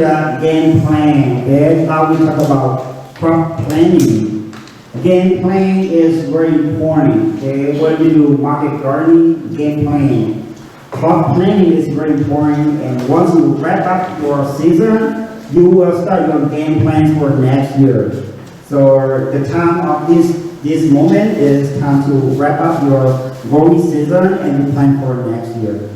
Game plan, okay? Now we talk about crop planning. Game plan is very important, okay? When you do market gardening, game plan. Crop planning is very important, and once you wrap up your season, you will start your game plans for next year. So the time of this this moment is time to wrap up your growing season and plan for next year.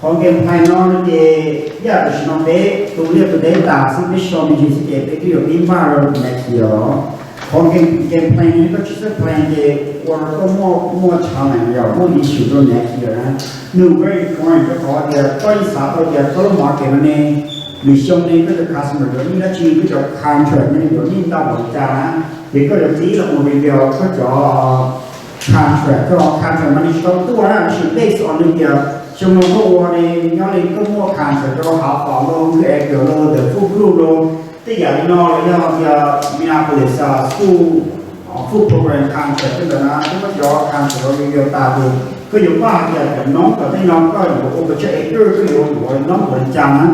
Qhov game plan no ces yam tam sim no peb tu liaj tu teb tas xwb, peb so me ntsis xwb ces peb twb yuav pib npaj rau next year os. Qhov game game plan no koj tsis txawj plan ces ua rau koj muaj muaj challenge yom, muaj issue rau next year na. Nws very important rau qhov tias koj yeej xav tau tias koj lub market no ne, lwm xyoo ne koj cov customer yuav nyiaj dab tsi, koj cov contract ne yuav nyiaj ntau npaum li cas na, ces koj yuav pib los mus review koj cov contract, koj contract no nws tsis tau tuaj na, tsis based on nws tias xyoo no koj ua ne, nyob li koj muaj contract rau Hauv Fam los, Kuj Ev Kiam los, The Food Group los, tej yam li no los yog tias Minneapolis School Food Program contract tej ntawd na, koj muab cov contract no review tas ces koj yuav npaj hais tias cov noob tom tej no koj yuav ua pes tsawg acre, koj yuav ua noob npaum li cas na.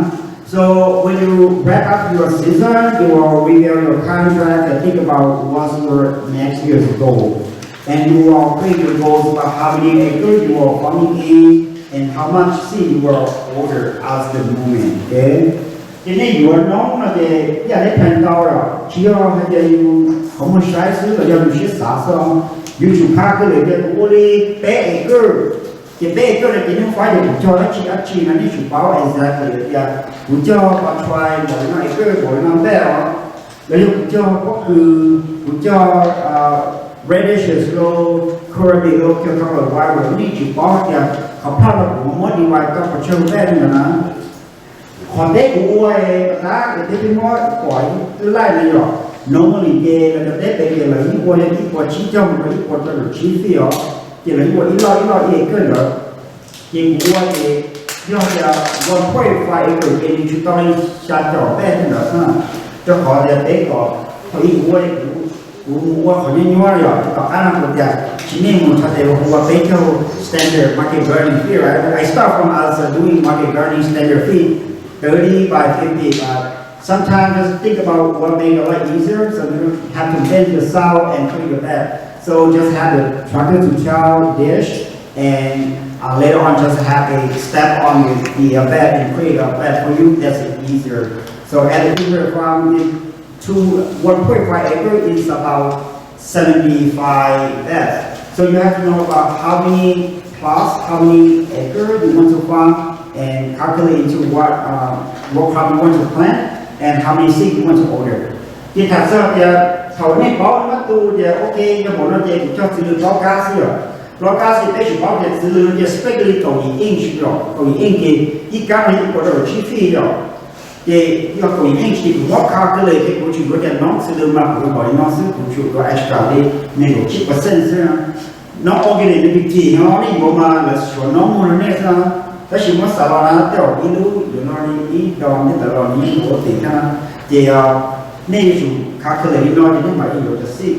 So when you wrap up your season, you will review your contract and think about what's your next year's goal. And you will create your goals about how many acres you will farming in and how much seed you will order at the moment, okay? Ces nej yuav noob no ces yam nej plan tau lawm, tsis yog hais tias yus qhov muag saib xwb los yog yus siab xav xwb. Yus tsum khaj kiag lawm tias kuv ua li peb acre, ces peb acre no ces nej faib tias kuv cog dab tsi dab tsi no nej tsum paub exactly tias kuv cog pov txhais npaum li no acre npaum li no npaj os, los yog kuv cog pob kws, kuv cog radishes los, cucumber los, cucumber wild, nej tsum paub tias qhov phaj no kuv muab divide tau pes tsawg npaj li ntawd na. Qhov teb kuv ua es pab tab es peb twb muab pom ib laij no yom, normally ces lawv cov teb pem ces lawv yeej ua li ib puas tsib caug mus rau ib puas rau caum tsib feet os, ces lawv yeej ua ib loj ib loj ib acre ntawd. Ces kuv ua ces yog tias one point five acre ces nws tsis tau li xya caum npaj tej ntawd xwb, rau qhov tias peb kom thaum ub kuv ua, kuv mus ua qhov nyuaj nyuaj yom, tom qab no kuv tias tsis nej mus txog ces ua peb caug standard market garden feet, right? I start from as a doing market gardening standard feet, thirty by fifty, but sometimes just think about what make your life easier, so you don't have to bend yourself and clean your bed. So just have the tractor to chow, dish, and uh, later on just have a step on the, the uh, bed and create a bed for you. That's easier. So at the Cooper farm, it, to one point five acre is about seventy-five beds. So you have to know about how many plots, how many acre you want to farm, and calculate into what uh, what crop you want to plant, and how many seed you want to order. Ces tham txog tias thaum nej paub mab tu tias ok, yog npaum no ces kuv cog txiv lws plaub kab xwb yom. Plaub kab xwb peb tsis paub tias txiv lws no ces spec li kaum yim inch yom, kaum yim inch ces ib kab no ib puas rau caum tsib feet yom. Ces yog kaum yim inch ces kuv muab calculate ces kuv tsuas yuav tias noob txiv lws mas kuv npaum li no xwb, kuv tsuas yuav extra li nees nkaum tsib percent xwb. Noob organic no ces no nej yuav mas lawv suav noob muag rau nej xwb. Tab sis muab xav los na tej zaum ib lub yuav no li ib do nej ntawd los nws yeej ua ua tim thiab na. Ces nej yuav tsum calculate li no ces nej mam li yuav cov seed.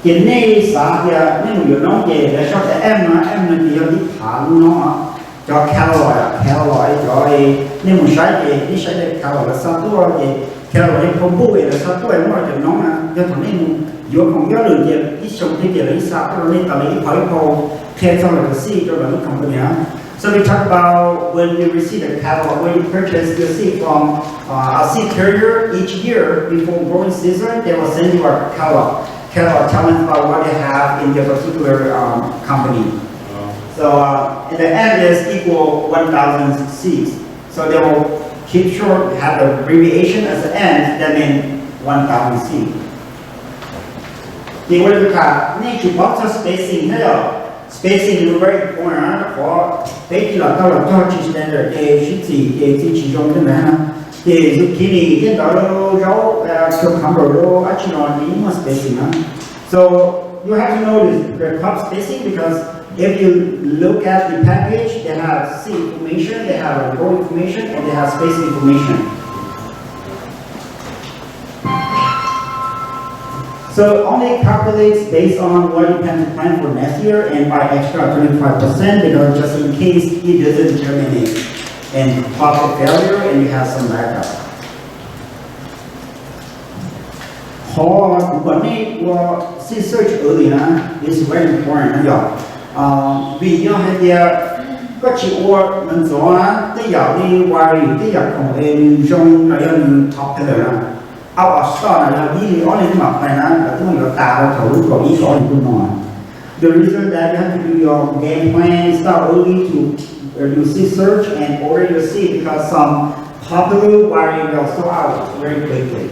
Ces nej xav tias nej mus yuav noob ces lawv sau tias M no, M no ces yog ib phav lub noob. Cov callout, callout cov nej mus saib ces nej saib tias callout lawv xa tuaj ces callout li phau npuj lawv xa tuaj muaj cov noob na, yog thaum nej mus yuav khoom ib ob lwm ces ib xyoo twg ces lawv ib xa tuaj rau nej tas li ib phau ib phau, qhia txog lawv cov seed rau lawv lub company na. So we talk about when you receive the catalog, when you purchase your seed from uh, a seed carrier each year before growing season, they will send you a catalog, catalog telling about what they have in their particular um, company. So uh, and the N is equal one thousand seeds. So they will keep short, have the abbreviation as the N, that means one thousand seeds. Ces ua li cas nej tsum paub txog spacing thiab yom. Spacing is very important na, qhov peb cia li los tau los cog tsis standard ces sib txim ces txiv tsis zoo tej ntawd na. Ces zucchini thiab ntawd, zaub, cucumber, dab tsi no nws yeej muaj spacing na. So you have to know this, the crop spacing because if you look at the package, they have seed information, they have a row information, and they have spacing information. So only calculates based on what you plan to plant for next year and buy extra twenty-five percent because just in case it doesn't germinate and crop a failure and you have some backup. Qhov kuv kom nej ua seed search early na, is very important na yom. Vim yog hais tias koj tsis ua ntxov na, tej yam li wiry, tej yam khoom es nws zoo los yog nws popular na, out of stock na, yog ib hlis ob hlis mam pais na, lawv twb yuav tas rau thaum lub kaum ib kaum ob hlis no. The reason that you have to do your game plan, start early to uh, do seed search and order your seed because some popular wiry will sell out very quickly.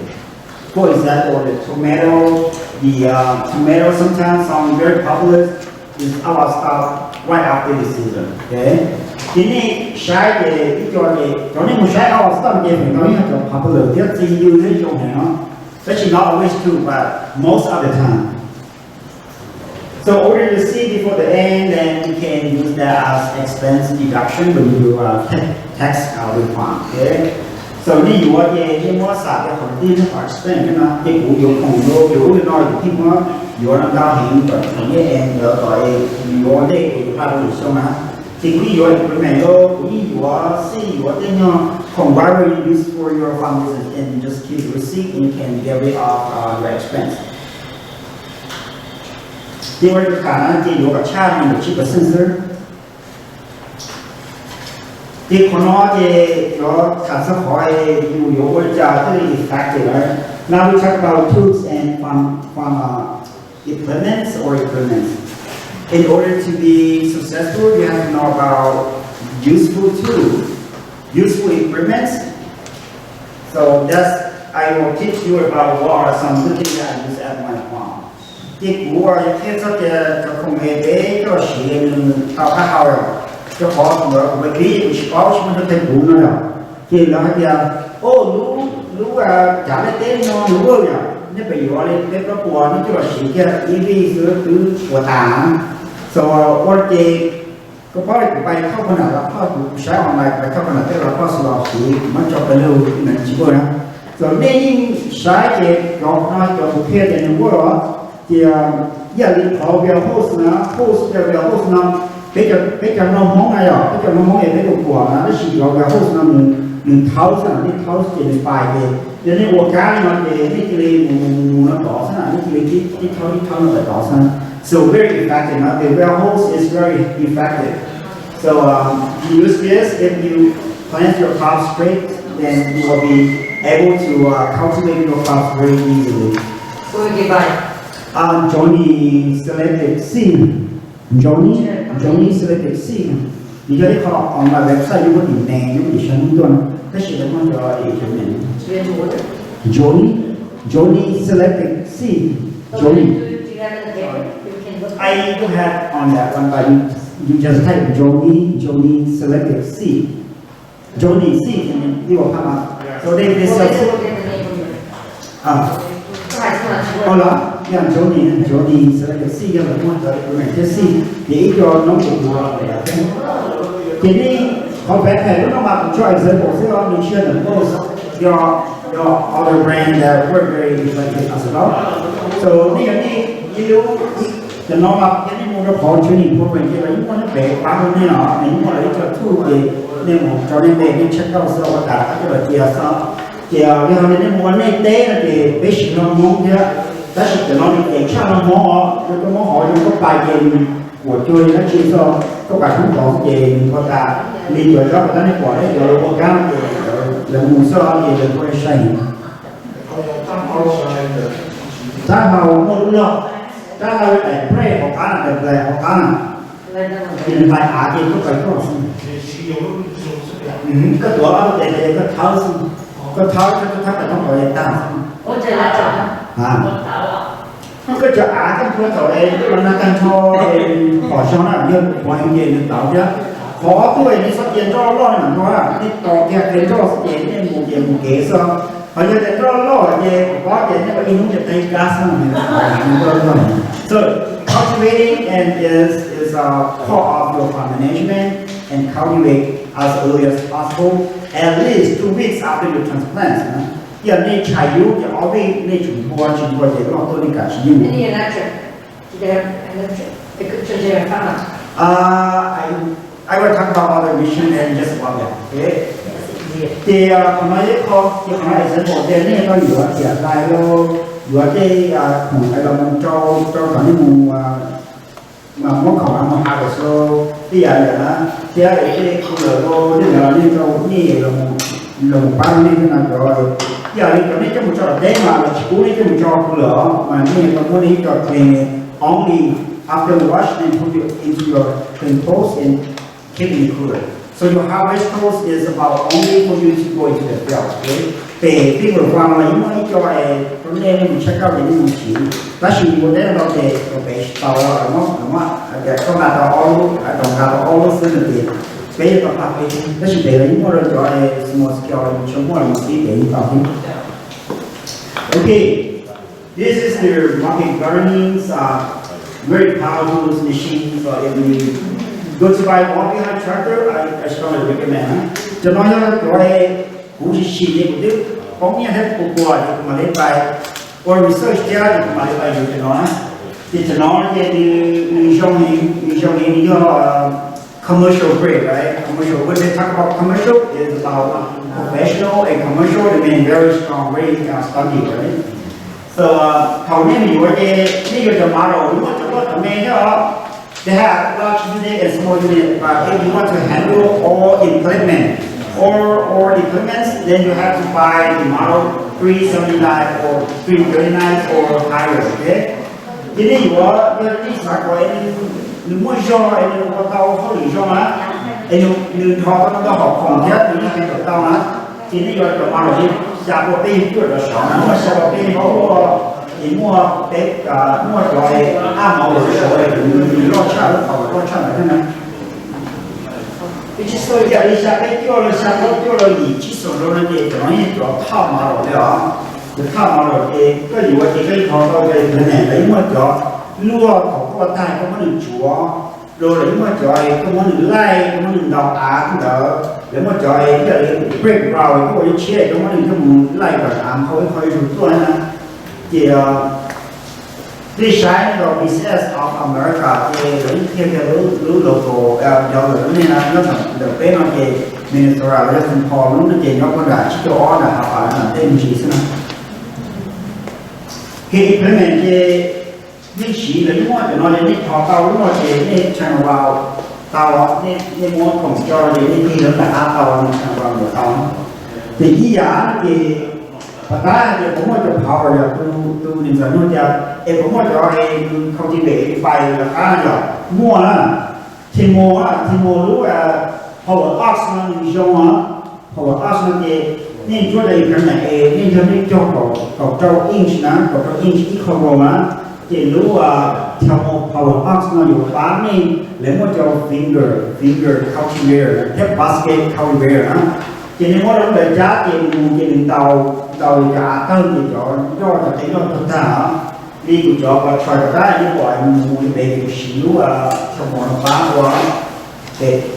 For example, the tomato, the uh, tomato sometimes some very popular is out of stock right after the season. Okay? Ces nej saib ces ib co ces cov nej mus saib out of stock ces feem ntau yog cov popular thiab txi ywg thiab zoo heev no. Tab sis not always true, but most of the time. So order the seed before the end, then you can use that as expense deduction when you uh, ta- tax uh, refund. Okay? So nej yuav ces nej muab xam tias qhov twg nej qhov expense no, ces kuv yuav khoom yuav yuav ub yuav no kuv thiaj muab yuav no ntau heev kom khoom yeej en ntawd kom yuav ua ntej kuv yuav pab rau lwm xyoo na. Ces kuv yeej yuav implement, kuv yeej yuav seed, yuav tej nyuag khoom whatever you use for your farm business, and you just keep the receipt and you can get rid of uh, your expense. Ces ua li kam na ces yuav kom tshaj nees nkaum tsib percent xwb. Ces qhov no ces yuav tham txog qhov yus yuav ua li cas thiaj li effective. Now we talk about tools and farm, farm uh, implements or implements. In order to be successful, you have to know about useful tools, useful implements. So that's I will teach you about what are some good things that I use at my farm. Ces kuv yuav qhia txog tias cov khoom es peb coj los siv nws tau qab hau yom. Rau qhov thaum ntawd kuv pib kuv tsis paub, tsis muaj neeg qhia kuv no yom. Ces lawv hais tias, o, lub, lub cav nqaij teb no nws ua yom, nej pem yuav li peb plaub puas nej coj los siv kiag ib vij xwb twb puas tas. So ua ces koj paub kuv pais thauj poj niam los thauj, kuv saib online kuv pais thauj poj niam tej los thauj xwb los kuv muab tso pes lug nws tsis ua na. So nej yeej saib ces cov no cov kuv qhia ces nws ua los ces ib yam li qhov warehouse na, host ces warehouse no, peb cov, peb cov no Hmoob na yom, peb cov no Hmoob es peb tus kuam na, tab sis cov warehouse no nws, nws thauj xwb na, nej thauj xwb ces nws pais ces yog nej ua kab li no ces nej cia li mus mus mus no tod xwb na, nej cia li tib, tib thauj tib thauj no tod xwb na. So very effective, no? The warehouse is very effective. So um, you use this if you plant your crops straight, then you will be able to uh, cultivate your crops very easily. Who will you buy? Um, Johnny Selected Seed. Johnny, Johnny Selected Seed. Nws yog ib qho online website, yus muab tis nees, yus muab tis saib hnub tuaj na. Tab sis lawv muaj cov ib cov nees. Johnny, Johnny Selected Seed. Johnny. I do have on that one, but you, you just type Johnny, Johnny Selected Seed. Johnny Seed, you will come up. So they, they sell seed. Ah. Oh, lawm, yog Johnny, Johnny Selected Seed, yog lawv muaj cov recommend thiab seed, ces ib co noob ces kuv los hais lawv thiab. Ces nej qhov backpack lub no mas kuv tso example xwb os, nws tsis yog the most, yog, yog other brand that work very effective as well. So nej yog nej ib lub, cov no mas yog nej mus rau qhov training program ces lawv yeej muaj nyob pem pab rau nej os, nej yeej muaj lawv ib co tool ces nej mus rau nej pem nej check out xwb ua tas qab coj los cia xwb. Ces yog li nej mus ua nej teb no ces peb siv hlo Hmoob thiab, tab sis cov no nws ceev tshaj hlo Hmoob os, yog koj muab hov rau koj pais ces nws puas cuag li dab tsi xwb, koj pais Hmoob tod xwb ces nws ua tas li cov zaub uas nej pom nej cov lawv ua kab no ces lawv mus xwb ces lawv ua sai. Rab hlau muaj lub log, rab hlau daim nplej hauv qab na, daim nplej hauv qab na, ces nws hlais av ces koj pais koj xwb. Koj tuav ob lub tes ces koj thawb xwb, koj thawb, koj thawb pais koj qhov es tag xwb. Koj cov av koj nthuav thaum es los nag tag nrho es pom zoo na, yog pom heev ces nws tawv thiab. Qhov ob tug es nej txhob cia nroj loj li mam nroj, nej tos kiag qe nroj xwb ces nej mus ces mus kev xwb. Ho yog tias nroj loj ces kuv paub ces nej ua ib hnub ces qe kab xwb. So cultivating and is is a part of your farm management and cultivate as early as possible, at least two weeks after you transplant. Yog nej tshais yub ces ob vij nej tsum nphua, tsis nphua ces loj tuaj nej kam tsis yeej. Uh, I, I will talk about other mission and just about that. Okay? Ces qhov no ib qho, ces qhov no example tias nej tau yuav tiam hlais lauj, yuav tej khoom los mus rau rau tom nej mus, mas muab khoom mus ha kom slo tej yam ntawd na, thiab tej cooler los nej mus los nej rau nej los mus pab nej thiab no cov, ib yam li cov nej coj mus tso tom teb mas los tsis pub nej coj mus tso cooler os, mas nej tau muab nej ib co clean, only after wash and put it into your clean clothes and keep in cooler. So your high waist clothes is about only for you to go into the field, okay? Pem field farm no yeej muaj ib co es rau nej mus tshaj kauj ces nej mus siv, tab sis mus teb no ces pem tsis tau, lawv muab, lawv muab tias koj nqa tau ob lub, rau nqa tau ob lub xwb no ces peb yuav tau pab peb thiab, tab sis pem los yeej muaj rau cov small scale, tsis muaj los mus pib pem yeej tau thiab. Okay, this is their market gardening, uh, very powerful machine. So if you go to buy one behind tractor, I, I strongly recommend. Cov no yog cov kuv sim sim ces kuv twb poob nyiaj thiab kuv puas ces kuv mam li pais ua research thiab ces kuv mam li pais yuav cov no. Ces cov no ces nws zoo, nws zoo li nws yog commercial grade, right? Commercial, when they talk about commercial, it's about professional and commercial, they mean very strong, very uh, sturdy, right? So uh, thaum nej mus yuav ces nej yuav cov model, muaj cov loj cov me thiab os. They have large unit and small unit, but if you want to handle all implement, all, all implements, then you have to buy the model three seventy-nine or three thirty-nine or higher, okay? Ces nej yuav, yog nej xav kom nws muaj zog es nws ua tau hauj lwm zoo na, es nws nrho tau ntau hom khoom thiab nws yeej hais kom tau na, ces nej yuav cov model xya pua peb caug cuaj rau saud na, muaj xya pua peb caug cuaj, ces muaj peb, muaj cov ab mov los saud, nws loj tshaj, lub qhov loj tshaj ntawd thiab na. Ib tsis xav ib yam li xya peb cuaj los xya plaub cuaj los yim tsib xoom rau no ces cov no yeej cov top model li os. Cov top model ces koj yuav ces koj yeej thov tau cov implement, lawv yeej muaj cov luaj thaum koj ua tag koj muab nws tsuav, los lawv yeej muaj cov koj muab nws laij, koj muab nws ntaus av ntawd, lawv muaj cov ib yam li brake rod koj ua yuav tshiab koj muab nws coj mus laij kom av nphau ib qho ib zug tuaj na. Ces nej saib rau Business of America ces lawv yeej qhia tias lub logo, cov lawv lub neej na nyob ntawm peb no ces Minnesota los yog Saint Paul lub no ces nyob puag nram tsib caug ob nram Harvard no tej ntsis xwb na. Ces implement ces nej siv lawv yeej muaj cov no ces nej thov tau lub no ces nej turn around tau, nej muab khoom tso ces nej tig lawv nram av tau, nej turn around ntawd tau. Ces ib yam ces pab tab hais tias puas muaj cov power yog tus, tus niam ntxawm nug tias es puas muaj cov cultivate fire yog qab yog muaj na. Txhia mus, txhia mus lub power ox no nws zoo os. Power ox no ces nej ntsuab cov implement es nej yog nej cog kaum rau inch na, kaum rau inch ib qho na, ces lub thermal power ox no yuav pab nej, lawv muaj cov finger, finger cultivator thiab basket cultivator na. Ces nej muab rau lub ntawd cab ces nws mus ces nws ntaus, ntaus cov av tawg ces cov ncauj cov qe ncauj tuag tag. Li kuv cov pas tshais rov qab yeej pom mus li pem kuv siv lub thermal no pab ua.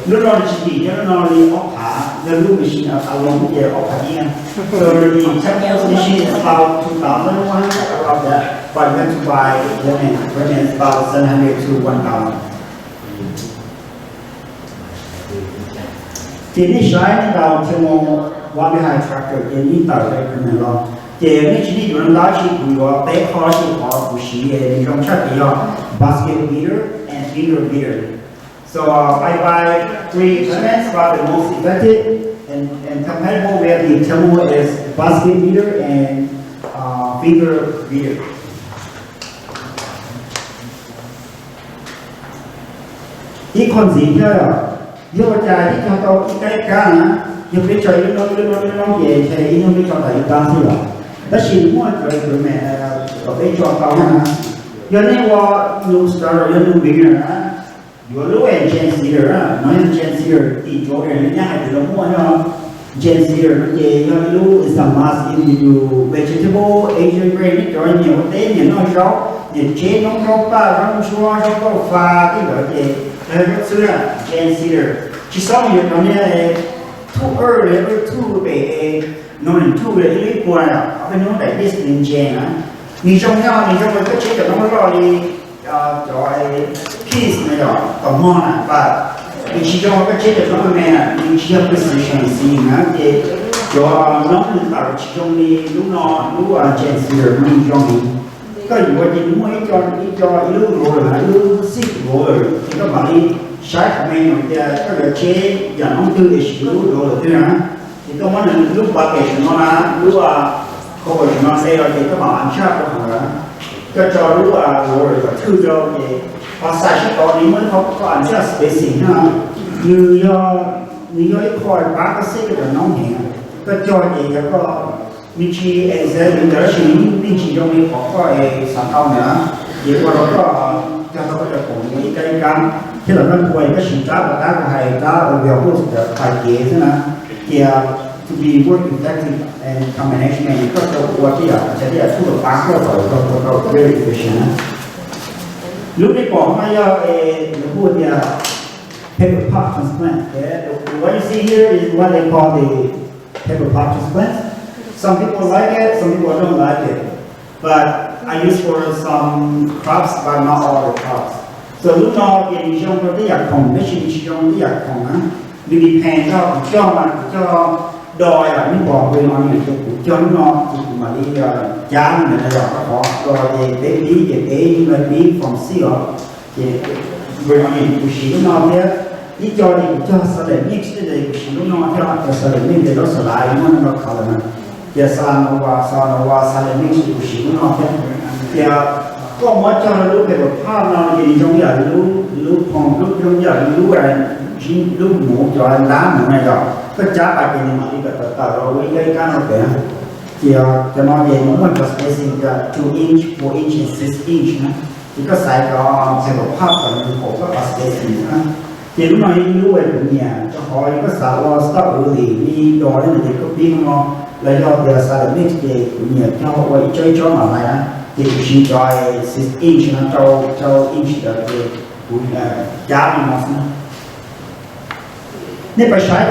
Lub no tsis tim thiab, lub no li ob phav, yog lub machine a loo ces ob phav ib. So the thermal machine is about two thousand one hundred, around that, but you have to buy implement, implement is about seven hundred to one thousand. Ces nej saib nej ntaus thermal walk behind tractor ces nej tawm implement los. Ces nej tsis nej yuav ntau tsis, kuv yuav peb qho tsis qhov kuv siv nws zoo tshaj ces yog basket beater and finger beater. So uh, I buy three implements, but the most effective and, and compatible with the thermal is basket beater and uh, finger beater. Ib qho ntxiv thiab, yog ua cas nej cog tau ib kaib kab na, yog peb tso ib lub noob ib lub noob ib lub noob ces ntshe ib hnub peb tso tau ib kab xwb los. Tab sis muaj cov implement kom peb tso tau na. Yog nej ua num starter, yog num beginner na, yuav lub Gen Seeder na, no yog Gen Seeder tim Jordan, nej nyab hais tias lawv muaj no. Gen Seeder no ces yog ib lub is a must if you do vegetable, Asian grain, nej cov nyiam ua teb nyiam noj zaub, nyiam tseb noob zaub paj, zaub ntsuab, zaub tauj fa tej ntawd ces yog zaub xwb na, Gen Seeder. Tsis txhob mus yuav cov niag two er, two pem no, two ib lub ib puas na, ob peb hnub daim dis nws ntse na. Nws zoo thiab, nws zoo li koj tseb cov noob loj li cov peas no yog tom mog na, but nws tsis zoo koj tseb cov noob me me na, nws tsis yog precision seeding na ces Yuav noob nws tawm tsis zoo li lub no, lub Gen Zero no zoo li. Koj yuav ces nws muaj ib co, ib co, ib lub roller, ib lub six roller, ces koj mam li saib qhov menu tias koj yuav tseb yam noob twg es siv lub roller twg na. Ces koj muab nws lub bucket saum no na, lub cover saum no xeb los ces koj mam li ntshaj rau hauv na. Koj tso lub roller kom thwj rau ces qhov size sab tod nws muaj ib qho koj adjust spacing na. Nws yog, nws yog ib qho pab koj xeb koj cov noob heev. Koj cog ces yog koj me ntsis exact li ntawd tab sis nws yeej tsis zoo li qhov koj es xav tau ntawd na. Ces ua rau koj cog tau koj cov khoom ib kab ib kab thiab los koj tua koj siv rab uas tab kuv hais rab available cov pais kev xwb na. Ces to be work effective and combination koj tau ua tej yam, tej yam txhua pab koj tau tau tau very efficient na. Lub nej pom no yog lawv hu tias paper pot transplant. Okay? The, what you see here is what they call the paper pot transplant. Some people like it, some people don't like it. But I use for some crops, but not all the crops. So lub no ces nws zoo rau tej yam khoom, tab sis nws tsis zoo tej yam khoom na. Nws depend rau kuv cog mas kuv cog do yom, nej pom nws no ces kuv cog lub no ces kuv mam li cab nws na yom, rau qhov do ces peb pib ces peb yeej pib from seed os. Ces kuv siv lub no thiab, ib co ces kuv cog Salix Mix thiab ces kuv siv lub no thiab, cov Salix Mix ces lub Salix muaj no khav lawm na. Ces Salix Nova, Salix Nova, Salix Mix ces kuv siv lub no thiab. Ces koj muab cog lub paper pot no ces nws zoo yam lub, lub phoo, lub zoo yam lub, lub mus cov ntab mus na yom, koj cab pas ces nws mam li kom tawm tawm los ua ib kab ib kab no pem. Ces cov no ces nws muaj cov spacing tias two inch, four inch and six inch na. Ces koj xaiv cov paper pot kom nws haum koj cov spacing na. Ces lub no yog ib lub uas kuv nyiam rau qhov yog koj xav ua stock early, li do li ntawd ces koj pib no, los yog tias Salix Mix ces kuv nyiam cog ua ib tsob ib tsob mam lais na. Ces kuv siv cov six inch no, rau, rau inch ntawd ces kuv cab li no xwb. Nej pab saib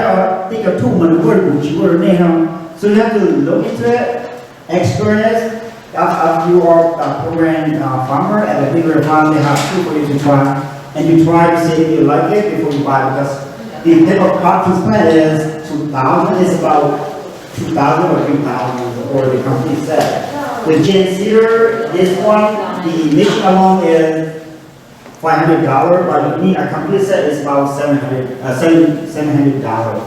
tej cov tools mas nws ua rau kuv tsis ua rau nej no. So you have to look into it, experience. If, if you are a program uh, farmer at a bigger farm, they have tool for you to try. And you try to see if you like it before you buy because the paper pot transplant is two thousand, is about two thousand or three thousand for the complete set. The Gen Seeder, this one, the mix alone is five hundred dollar, but you need a complete set is about seven hundred, uh, seven, seven hundred dollar.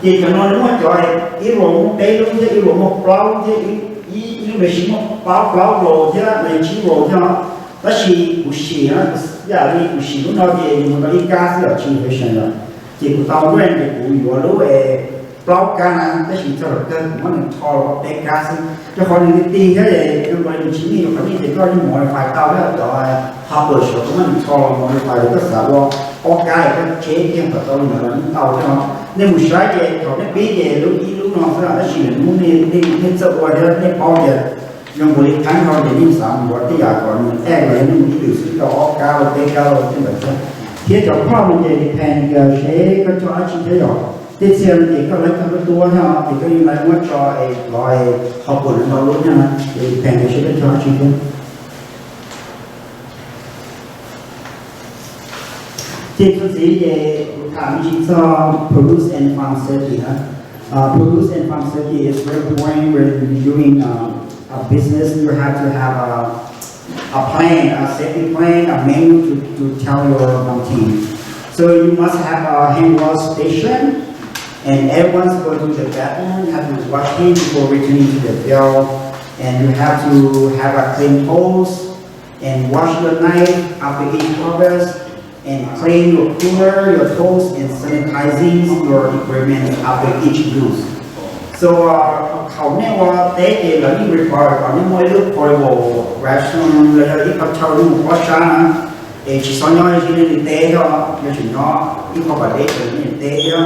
Ces cov no nws muaj cov ib lub muaj peb lub thiab ib lub muaj plaub lub thiab ib, ib lub machine muaj plaub plaub lub thiab los tsib lub thiab no. Tab sis kuv siv na, yam li kuv siv lub no ces nws mus tau ib kab xwb los tsis efficient lawm. Ces kuv tau rent ces kuv yuav lub plaub kab na, tab sis txog lawm kawg kuv muab nws rho los ua peb kab xwb. Rau qhov nws tig thiab zoo nkaus li nws tsis meet rau qhov nej ces koj yeej modify tau thiab cov hopper saud koj muab nws rho los modify ces koj xav ua ob kab es koj tseb kiag kom tau li ntawd los yeej tau thiab no. Nej mus saib ces thaum nej pib ces lub ib lub no xwb tab sis nws muab nej, nej txawj ua thiab nej paub tias zoo nkaus li qeeb no ces nej xav mus ua tej yam kom nws add los yog nej mus ib lwm xwb tau ob kab los peb kab los tej ntawd thiab. Thiab cov ploj no ces depend tias seb koj cog dab tsi thiab yom. Tej txhia no ces koj lawv cog koj tuab thiab no ces koj yeej lawv muab tso es los es hopper ntau lub thiab no ces depend tias seb koj cog dab tsi thiab. Ces txuas ntxiv ces kuv tham me ntsis txog produce and farm safety na. Uh, produce and farm safety is very important when you're doing uh, a business. You have to have a, a plan, a safety plan, a manual to, to tell your farm team. So you must have a hand wash station, and everyone's go to the bathroom, have to wash hand before returning to the field, and you have to have a clean hose, and wash your knife after each harvest, and clean your cooler, your tools, and sanitizing your equipment after each use. So, uh, thaum nej ua teb ces lawv yeej require kom nej muaj ib lub portable restroom los yog ib qho chaw nej mus pob sab na, es tsis txhob nyob ib leeg li teb thiab, yuav tsum nyob ib qho pas deb rau nej teb thiab.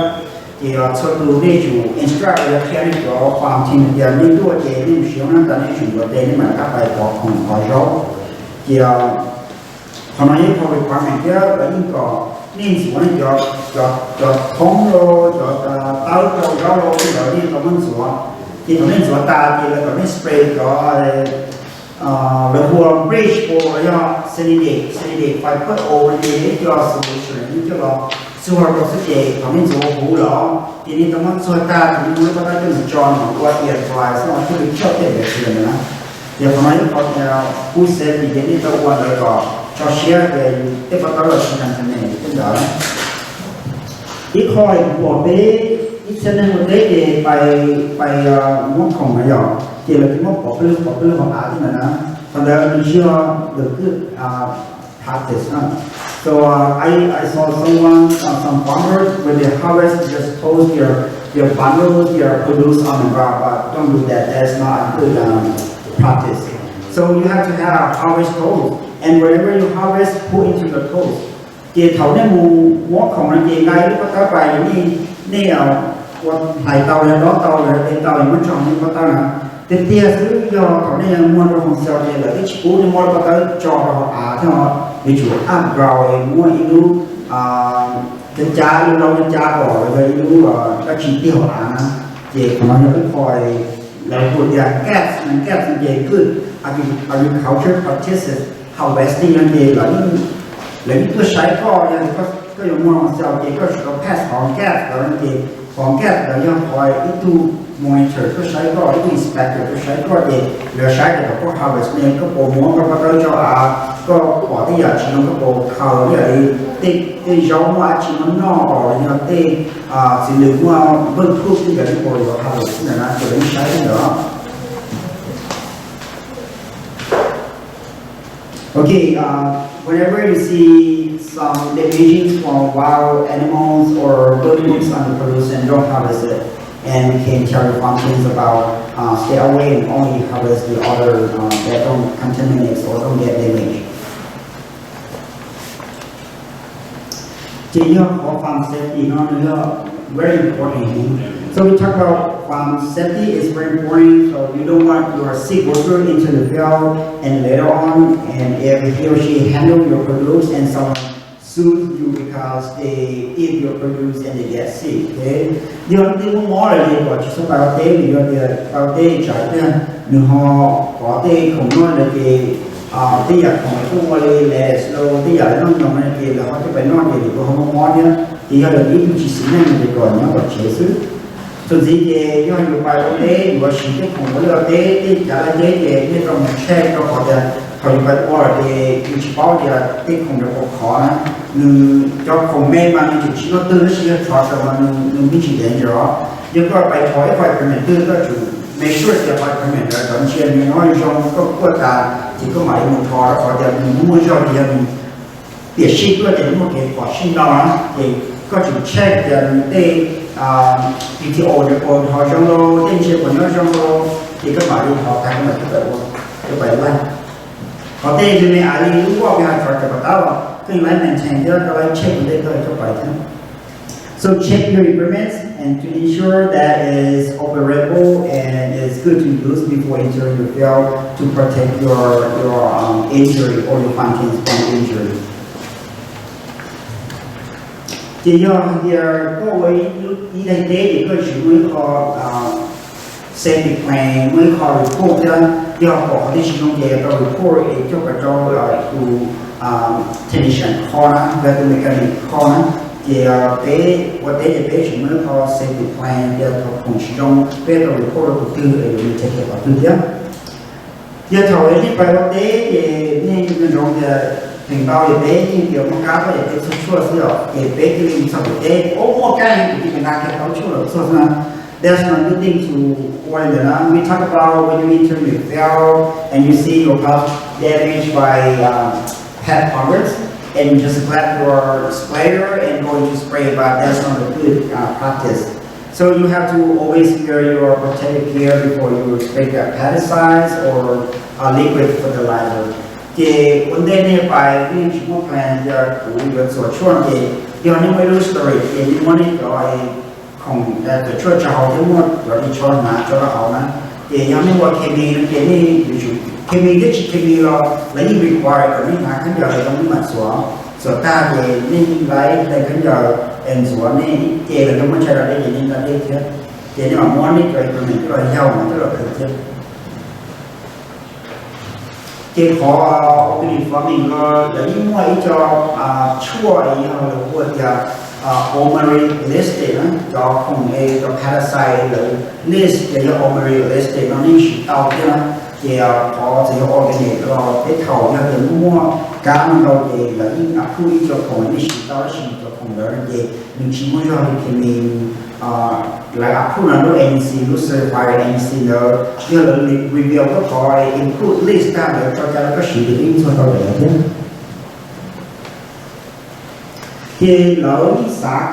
Ces txhua tus nej tsum instruct los yog qhia nej cov farm team tias nej tuaj ces nej mus siv hoob nab tas nej tsum ntxuav tes nej mam rov qab pais pov khoom pov zaub. Ces qhov no yog ib qho requirement thiab lawv yeej kom nej ntxuav nej cov, cov thoob los cov tawb rau zaub los tej ntawd nej tau muab ntxuav. Ces thaum nej ntxuav tas ces lawv kom nej spray cov lawv hu ua bleach los yog salinity, salinity five point o no ces ib co solution nej coj los txuag rau xwb ces thaum nej ntxuav huv los ces nej tau muab txuag tag ces nej muab lub pob tawb coj mus tso no ua tias dry xwb, ua thiaj li coj tej bacteria ntawd na. Ces qhov no ib qho pub safety ces nej tau ua ntawd kom tso siab tias tej pob tawb los tsis contaminate tej ntawd. Ib qho kuv pom peb ib txhia neeg ua teb ces pais, pais muab khoom na yom, ces lawv kuj muab pov pwg pov pwg hauv av thiab ntawd na. Qhov ntawd nws tsis yog the good practice na. So uh, I, I saw someone, uh, some farmers when they harvest just toss their, their bundles, their produce on the ground, but don't do that. That's not a good um, practice. So you have to have harvest toss, and whenever you harvest, put into your toss. Ces thaum nej mus muab khoom no ces nqa ib lub pob tawb pais, nej, nej ua hlais tau los dob tau los de tau es muab tso nej pob tawb na. Tiag tiag xwb yog thaum nej muag rau hauv xyaw ces lawv twb tsis pub nej muab lub pob tawb tso rau hauv av thiab, yuav tsum up ground es muab ib lub cab cab, ib lub laub cab cab kom los yog ib lub dab tsi tiag hauv av na. Ces qhov no yog ib qho lawv hu tias gas, gas ces good agriculture practices harvesting no ces lawv yeej tuaj saib koj, yog koj yuav muag hauv xyaw ces koj tsum tau pass qhov gas ntawd no ces qhov gas ntawd yog qhov ib tug monitor tuaj saib koj, ib tug inspector tuaj saib koj ces lawv saib tias thaum koj harvest ne koj puas muab koj pob tawb tso av, koj pom tej yam tsis zoo koj puas khaws, ib yam li tej, tej zaub muaj dab tsi muaj noj los yog tej txiv lws muaj npawj thuj tej ntawd, koj puas yuav harvest ntawd na, ces lawv yeej saib tej ntawd. Okay, uh, whenever you see some damaging from wild animals or bird poop on the produce, don't harvest it. And we can tell your farm teams about uh, stay away and only harvest the other uh, that don't contaminate or don't get damaged. Ces yog qhov farm safety no nws yog very important heev. So we talk about farm safety is very important. So you don't want your sick worker into the field and later on, and if he or she handle your produce and someone sues you because they eat your produce and they get sick, okay? Yog leej twg muaj mob lawm ces kom tsis txhob pais ua teb, vim yog tias pais ua teb tsam tiag nws ho kov tej khoom noj ntawd ces tej yam khoom tuaj ua li lettuce los tej yam lawv noj nyoos no ces lawv ho tuaj pais noj ces lwm tus ho muaj mob thiab. Ces yog lawv ib tug tsis xis neej no ces kom nyob tom tsev xwb. Txuas ntxiv ces yog yus pais ua teb, yuav siv tej khoom ua liaj ua teb, tej cav laj teb ces nej rau mus check rau qhov tias thaum yus pais ua lawm ces yus tsis paub tias tej khoom ntawd puas khov na. Nws cov khoom me mas nws tseem tsis muaj twg, tab sis yog truck mas nws me ntsis danger os. Yog koj pais thov ib qho permit twg koj tsum make sure tias qhov permit ntawd cov ntsia nws nyob zoo, koj kuaj tas ces koj mam li mus thov, rau qhov tias nws muaj muaj zog ces yog nws tiam sis tuaj ces muaj kev pom sij no na, ces koj tsum check tias nws tej P T O ntawd puas ho zoo los, tej ntsia puas nyob zoo los, ces koj mam li thov tag koj mam coj pais ua, coj pais laij. Qhov tej me me li lub vaj me has txog cov pam tab los koj yeej laij maintain thiab koj laij check ua ntej koj coj pais thiab. So check your equipment and to ensure that it is operable and it is good to use before entering the field to protect your, your um, injury or your farm team's from injury. Ces yog hais tias koj ua ib daim teb ces koj yuav tsum muaj ib qho safety plan, muaj ib qho report thiab, yog pom qhov twg tsis zoo ces tau report es coj pais rau tus technician kho na, yog tus mechanic kho na. Ces peb ua teb ces peb yuav tsum muaj ib qho safety plan, yog thaum khoom tsis zoo peb tau report rau tus twg es yuav tsum check qhov twg thiab. Yog thaum nej pais ua teb ces nej nco ntsoov tias feem ntau ces peb yeej tias muaj kab tuaj ces peb txog tshuaj xwb os, ces peb cia li mus txog pem teb, o, muaj kab heev, kuv cia li nqa kiag tau tshuaj los txog xwb na. That's not good thing to ua li ntawd na. We talk about when you enter your field and you see your crop damaged by uh, pet parrots and you just grab your sprayer and going to spray, but that's not a good uh, practice. So you have to always wear your protective gear before you spray the pesticides or uh, liquid fertilizer. Ces ua ntej nej pais nej tsis muaj plan tias kuv yuav txuas tshuaj ces yog nej muaj ib lub storage ces nej muab nej cov khoom txuas tshuaj tso hauv thiab muab cov ris tsho hnav tso rau hauv na. Ces yog nej ua khes mis no ces nej yuav tsum, khes mis thiab tsis khes mis los lawv yeej require kom nej hnav khaub ncaws zoo nej mam txuas. Txuas tag ces nej yeej laij hle khaub ncaws es ntxuav nej ib ce los nej muab ntshai rau dej ces nej nqa dej thiab. Ces nej mam muab nej cov equipment coj los yaug no coj los khwv thiab. Ces qhov organic farming no lawv yeej muaj ib co tshuaj es yog lawv hu tias Omari List na, cov khoom es cov parasite lawv list ces yog Omari List no nej siv tau thiab na. Ces qhov txawm yog organic los tej thaum yog tias muaj kab no ntau ces lawv yeej approve ib co khoom nej siv tau, tab sis cov khoom ntawd no ces nws tsis muaj zog li thiaj li lawv approve no lub agency, lub certified agency ntawd yog lawv review koj qhov input list tag lawv tso cai rau koj siv ces yeej txhua tau daim ntawd thiab. Ces lawv yeej xav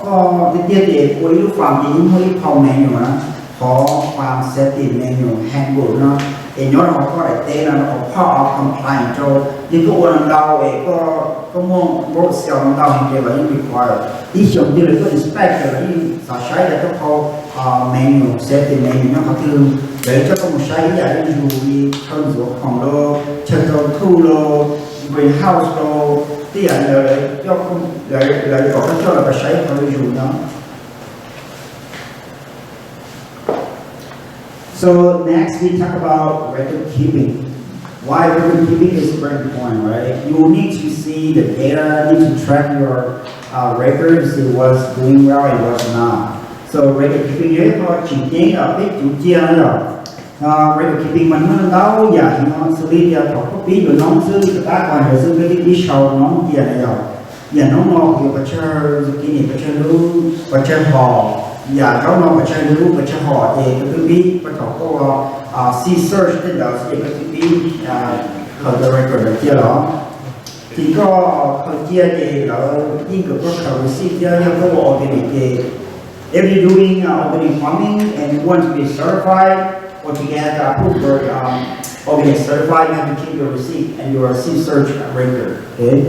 kom koj tiag tiag ces ua ib lub farm ces yeej muaj ib phau manual na, qhov farm safety manual handbook no, es nyob rau hauv koj daim teb no, qhov part of compliance rau, yog koj ua ntau es koj muaj road sale ntau ces lawv yeej require ib xyoos twg lawv tuaj inspect ces lawv yeej xav saib tias koj phau manual, safety manual nyob qhov twg, lawv coj koj mus saib ib yam li zus li chaw ntxuav khoom los, chaw rau thuj los, greenhouse los, tej yam ntawd lawv kom koj coj los saib qhov zus no. So next we talk about record keeping. Why record keeping is very important, right? You need to see the data, need to track your uh, record to see what's doing well and what's not. So record keeping yog ib qho tseem ceeb peb cuv cia no yog. Record keeping mas muaj ntau yam heev no, xws li tias thaum koj pib yuav noob xwb, koj tab kom ntawd xwb, koj twb pib sau noob cia no yog. Yam noob no kuv yuav pes tsawg zucchini, pes tsawg lub, pes tsawg hom, yam zaub no pes tsawg lub, pes tsawg hom, ces koj twb pib, koj thaum koj ua seed search tej ntawd xwb ces koj twb pib khaws tau record ntawd cia los. Ces koj khaws cia ces lawv yeej kom koj khaws receipt thiab, yog koj ua organic ces if you're doing uh, organic farming and want to be certified or to get uh, approved for um, organic certified, you have to keep your receipt and your seed search record. Okay?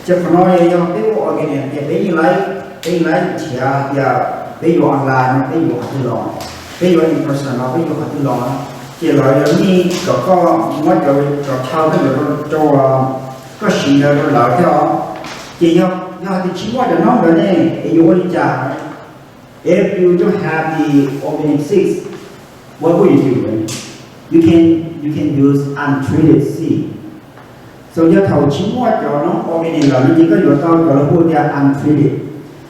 Ces qhov no yog peb ua organic ces peb yeej laib, peb yeej laib nrhiav tias peb yuav online no peb yuav qhov twg los, peb yuav in person no peb yuav qhov twg los, ces lawv yuav need kom koj muab cov, cov chaw koj yuav rau, koj siv ntawd rau lawv thiab os. Ces yog, yog tias tsis muaj cov noob ntawd ne, es yuav ua li cas? If you don't have the organic seeds, what would you do? You can, you can use untreated seed. So yog thaum tsis muaj cov noob organic lawm no ces koj yuav tau cov lawv hu tias untreated.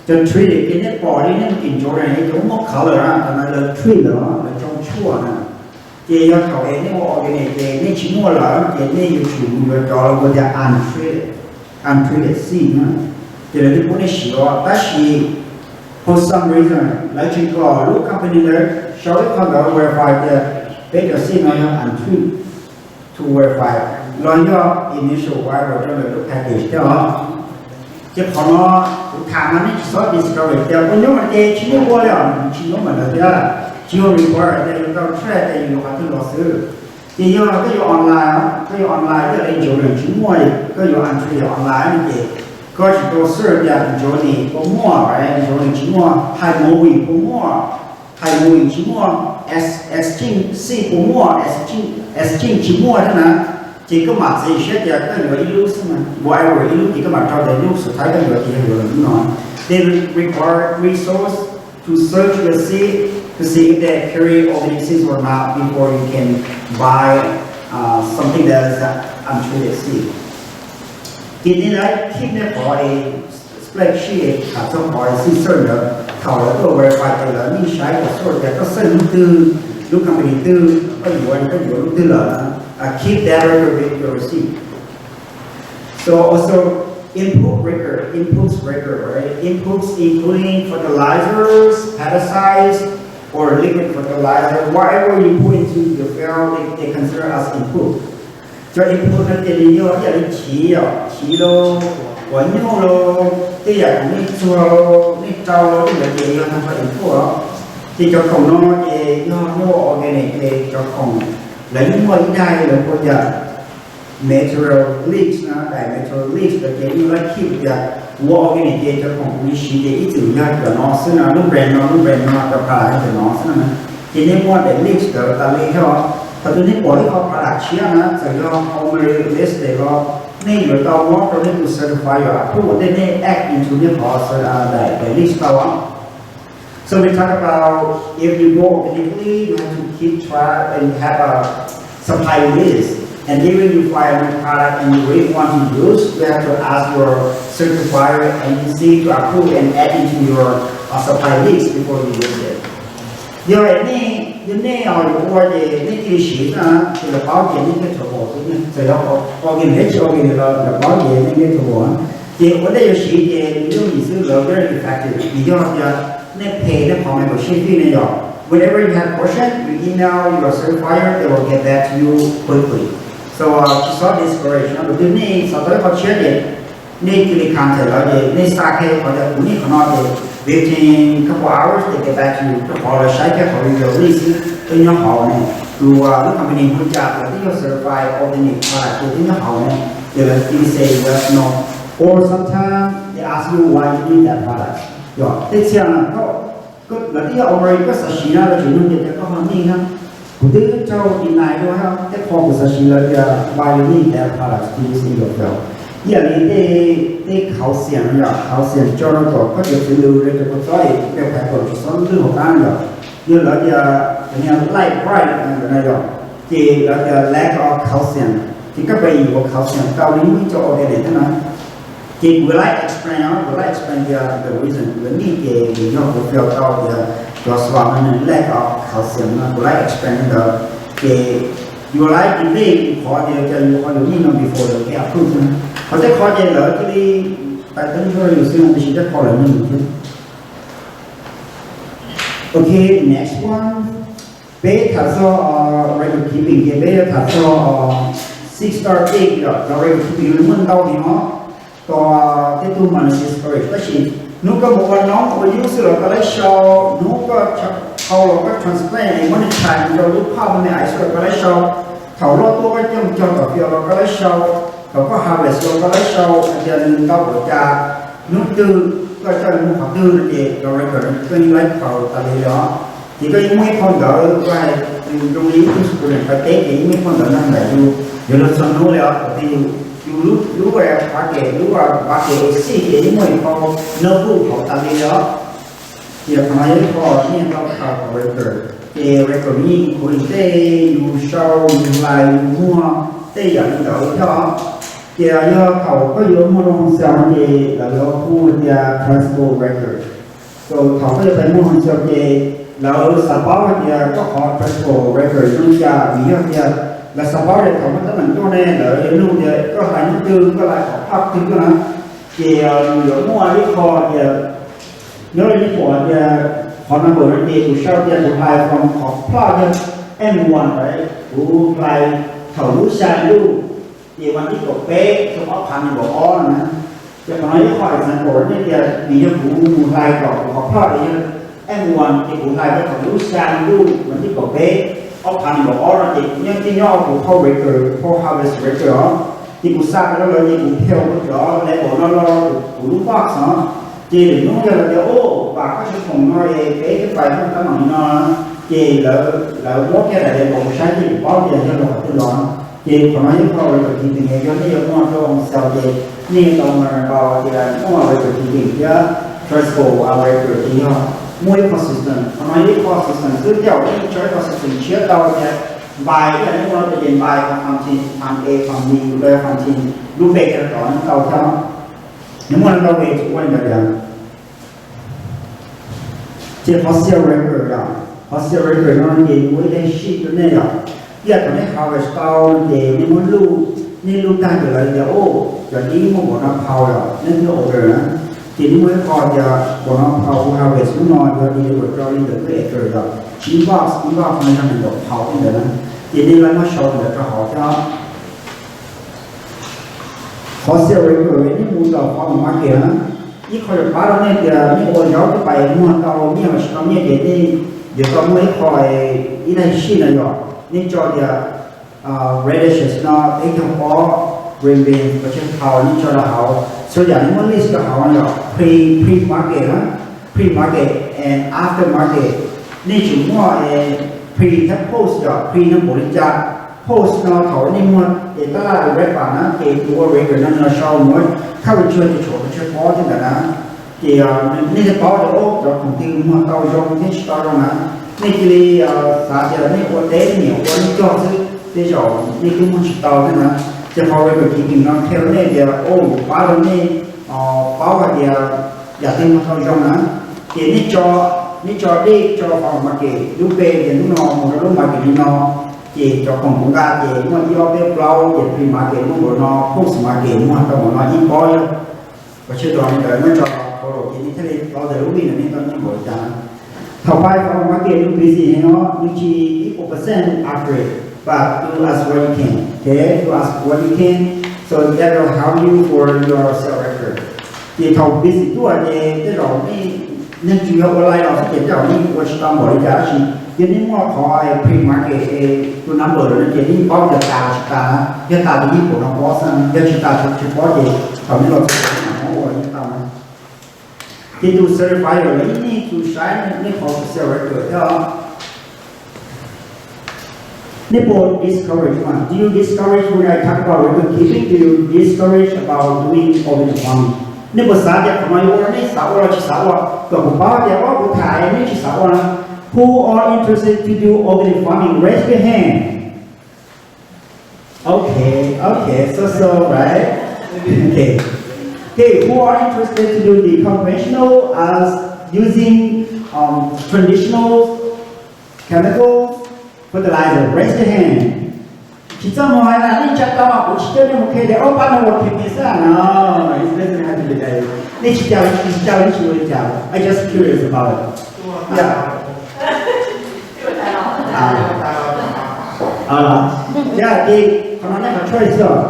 Cov treated ces nej pom li nej mus tim ntsoov na, cov muaj color na, cov ntawd lawv treat lawm, lawv tsoo tshuaj na. Ces yog thaum es nej ua organic ces nej tsis muaj lawm ces nej yuav tsum yuav cov lawv hu tias untreated, untreated seed na. Ces lawv thiaj pub nej siv os. Tab sis for some reason lawv tseem kom lub company ntawd sau ib qho ntawd verify tias peb cov seed no yog untreated to verify los yog initial viable rau ntawm lub package thiab os. Ces qhov no kuv tham no nej tsis txhob discourage tias ua nyoob mas ces tsis muaj ua li os, tsis nyoob mas ntawd thiab. Tsis yog require tias yus tau check tias yus yuav qhov twg los xwb. Ces yog koj yuav online, koj yuav online thiaj li ntsoov nws tsis muaj, koj yuav untreated online no ces koj tsis tau sure tias ntsoov nws puas muaj, ntsoov nws tsis muaj, high moving puas muaj, high moving tsis muaj, extinct seed puas muaj, extinct tsis muaj thiab na. Ces koj mam txiav siab tias koj yuav ib lub xwb na, whatever ib lub ces koj mam rau tias lub xus thaib koj yuav ces yog yuav lub no. They require resource to search the seed to see if they carry organisms or not before you can buy uh, something that is untreated seed. Ces nej lawv keep nej qhov spreadsheet tham txog qhov seed search ntawd, thaum lawv tuaj verify ces lawv yeej saib kom sure tias koj search lub twg, lub company twg, koj yuav, koj yuav lub twg lawm. Keep that record with your receipt. So also input record, inputs record, right? Inputs including fertilizers, pesticides, or liquid fertilizer, whatever you put into the field, they, they consider as input. Cov input no ces nws yog ib yam li chiv, chiv los, quav nyuj los, tej yam uas nej txuag los, nej rau los, tej ntawd ces yog tag nrho input. Ces cov khoom no ces yog muaj organic ces cov khoom lawv yeej muaj ib daim lawv hu tias material list na, daim material list ces yeej lab keep tias ua organic ces cov khoom kuv siv ces ib txwm yog cov no xwb na, lub brand no, lub brand no, cov product yog cov no xwb na. Ces nej muaj daim list ntawd tas li thiab. Thaum twg nej pom ib qho product tshiab na, txawm yog Omari list los, nej yuav tau muab rau nej tus certifier approve ua ntej nej add into nej qhov daim list tau. So we talk about if you go organically, you have to keep track and have a supply list. And even you find a new product and you really want to use, you have to ask your certifier and you see to approve and add into your uh, supply list before you use it. Yog nej, yog nej yuav ua ces nej cia li siv na, ces lawv paub ces nej thiaj tau pom xwb. Txawm yog organic tsis organic los lawv paub ces nej thiaj tau pom. Ces ua ntej yuav siv ces nws yooj yim xwb, lawv very effective. Vim yog tias nej pay nej qhov membership fee ne yom. Whenever you have question, you email your certifier, they will get back to you quickly. So uh, tsis txhob discourage no, tus twg nej xav tau ib qho tshiab ces nej cia li contact lawv ces nej xa qhia qhov tias kuv nyiam qhov no ces within couple hours they get back to you, rau qhov lawv saib kiag qhov review list xwb twb nyob hauv ne. Tus lub company hu cas lawv twb yog certified authentic product ces twb nyob hauv ne, ces lawv cia li say yes no. Or sometimes they ask you why you need that product. Yog tej txhia na, lawv twb yog ua koj xav siv na, lawv tseem nug tias koj ho need na. Kuv twb raug deny dua tej qho kuv xav siv lawv tias why you need that product to use in your field. Ib yam li tej, tej calcium yom, calcium tso rau tom koj cov txwv lws, rau cov kua txob es cov phaiv kom tsis txhob lwj hauv qab yom. Yog lawv tias cov niag light bright ntawd na yom, ces lawv tias lack of calcium, ces koj pais yuav calcium tau li muaj ib co organic thiab na. Ces kuv laib explain os, kuv laib explain tias the reason kuv need ces vim yog kuv feel tau tias cov xav no nws lack of calcium no, kuv laib explain li ntawd. Ces yuav laib delay kuv qhov tias cas yus qhov yus need no before lawv approve xwb na. Qhov tej qhov ces lawv cia li pais teeb ntshuaj yus xwb no, tiam sis tej qhov lawv need thiab. Ok, next one. Peb tham txog record keeping ces peb yuav tham txog six star egg yom, cov record keeping muaj ntau heev os. Tos tej tug mas nws tsis storage, tab sis hnub koj mus ua noob ua yub xwb los koj laib sau, hnub koj dhau los koj transplant es muab nws tshais mus rau lub pub me me xwb los koj laib sau, thaum loj tuaj koj coj mus cog tom field los koj laib sau, thaum koj harvest los koj laib sau hais tias nws ntau npaum cas, hnub twg koj coj mus qhov twg no ces cov record koj yeej laib paub tas li lawm os. Ces koj yeej muaj ib qho ntawv, koj hais zoo li ib tug student pais teb ces yeej muaj ib qho ntawv nyob ntawm yus, yog luag txog hnub li os, qhov twg yus, yus lub, lub bucket, lub bucket xij ces yeej muaj ib qho notebook hauv tas li lawm os. Ces qhov no yog ib qho nej tau khaws hauv record, ces record yeej include tej yus sau, yus hlais, yus muag, tej yam li ntawd thiab os. Ces yog thaum koj yuav muag loo xaus ces lawv yuav hu tias transport record. So thaum koj yuav pais muag loo xaus ces lawv xav paub hais tias koj qhov transport record zoo li cas, vim yog tias lawv xav paub tias thaum koj tab meem tuaj ne lawv yuav nug tias koj hlais hnub twg, koj hlais qhov plaj twg tuaj na. Ces yus yuav muaj ib qho tias nyob li nej pom tias qhov number no ces kuv sau tias kuv hlais from qhov plaj yog M one, kuv hlais thaum lub xya ntuj, ces vas thib kaum peb xyoo ob phav nees nkaum ob no na. Ces qhov no yog qhov example nej tias vim yog kuv mus hlais tom kuv qhov plaj es yog M one ces kuv hlais rau thaum lub xya ntuj vas thib kaum peb ob phav nees nkaum ob no ces kuv yeej nyob, nyob kuv phau record, phau harvest record os. Ces kuv xa rau lawv ces kuv thau cov label no los kuv lub box no. Ces lwm hnub yog lawv tias, o, vas koj tsis khoom no es peb twb pais muag tab meem li no, ces lawv, lawv muab kiag daim label mus saib ces kuv paub tias yog los qhov twg los. Ces qhov no yog qhov record keeping, yog nej yuav muag rau xaus ces nej tau npau tias muaj record keeping thiab traceable record ces yog muaj ib qho system. Qhov no yog ib qho system xwb, tej zaum nej tso ib qho system tshiab tau tias npai, ib yam nej muaj no ces npai qhov fountain, fountain A, fountain B, lub fountain, lub npe rau tod nej tau thiab. Nws muaj ntau vej tsis ua li ntawd tias. Ces qhov sales record yom, qhov sales record no ces nws ua ib daim sheet rau nej yom. Ib yam thaum nej harvest tau no ces nej muab luj, nej luj tag ces lawv tias, o, cov dib muaj npaum no phau yom, nej twb order na. Ces nej muaj ib qho tias npaum no phau kuv harvest hnub no yuav deliver rau li ntawm twb acre yom, inbox, inbox no yog nees nkaum phau li ntawd na. Ces nej laj muab sau li ntawd rau hauv thiab. Qhov sales record nej mus tom farmers market na, ib qho yuav pab rau nej tias nej ua zaub twb pais muag tau nyiaj los tsis tau nyiaj ces nej yuav tau muaj ib qho, ib daim sheet no yom, nej tso tias radishes no peb caug pob, green beans pes tsawg pound, nej tso rau hauv. Txhua yam nej muab list rau hauv no yom, pre, pre market na, pre market and after market. Nej tseem muaj pre thiab post yom, pre no npaum li cas, post no thaum nej muag ces tab laj tus red button na ces tus ua record no nws los sau mus, khab ris tshuaj ces tshuav pes tsawg pob thiab ntawd na. Ces nej thiaj paub tias cov khoom twg muag tau zoo thiab tsis tau zoo na. Nej cia li xav tias nej ua teb nej nyiam ua nej cog xwb, Tej zaum nej twb muag tsis tau thiab na. Ces qhov record keeping no qhia rau nej tias, o, pab rau nej paub hais tias yam twg muag tau zoo na. Ces nej tso, nej tso dej tso farmers market lub npe tias hnub no mus rau lub market li no, ces cov khoom kuv nqa ces muaj ib ob peb plaub, ces pre market muaj npaum no, post market muaj tau npaum no ib pob yog. Kuv tseg dua li ntawd muab tso total ces nej thiaj li paub tias lub week no nej tau nyiaj npaum li cas. Thaum farmers market nws busy heev no, nws tsis equal percent accurate, but do as what you can, okay? Do as what you can, so that will help you for your sales record. Ces thaum busy tuaj ces tej zaum nej, nej tsuas yog ua live los xwb ces tej zaum nej ua tsis tau npaum li cas, tab sis yog nej muaj qhov pre market es tus number no ces nej paub tias tas los tsis tas, yog tas ces yeej pom no pob xwb, yog tsis tas tsis paub ces thaum nej los txog ces nej mam muab ua yeej tau na. Ces tus certifier los yog nej tus saib nej qhov sales record thiab os. Nej puas discourage mas? Do you discourage when I talk about record keeping? Do you discourage about doing organic farming? Nej puas xav tias qhov no yuav ua rau nej xav ua los tsis xav ua? Kom kuv paub tias, o, kuv tham nej tsis xav ua na. Who are interested to do organic farming? Raise your hand. Okay, okay, so so, right? Okay. Okay, who are interested to do the conventional as using um, traditional chemical fertilizer? Raise your hand. Tsis txaj muag hais na, nej tsa tau mas kuv tsis coj nej mus qhia tias ob pab no ua kheej xwb no. It doesn't have to be that way. Nej tsis cas, tsis cas, tsis ua li cas. I just curious about it. Yeah. Ah, yeah, they, qhov no nej qhov choice xwb.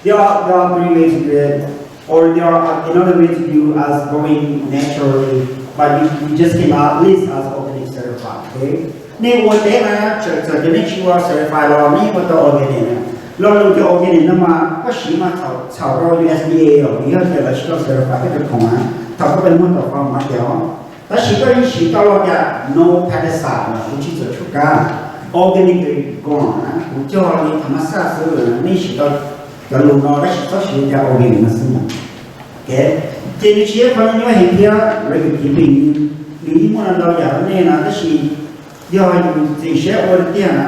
There are, there are three ways to do it, or there are another way to do as going naturally, but you, you just cannot list as organic certified, okay? Nej ua teb na, txawm txawm tias nej tsis ua certified los nej ua tau organic na. Lo lus tias organic no mas koj siv mas txhaum rau U S D A os, vim yog tias lawv tsis tau certified koj cov khoom na, thaum koj pem muag tau farm market os. Tab sis koj yeej siv tau los tias no pesticide los kuv tsis txawm tshuaj kab, organic grown na, kuv cog li tham mas xaj xwb, nej siv tau cov lus no tab sis txhob siv tias organic no xwb na. Ces nws tsis yog qhov nyuaj heev thiab, record keeping nws yeej muaj ntau yam rau nej na, tab sis yog yus txiav siab ua tiag na,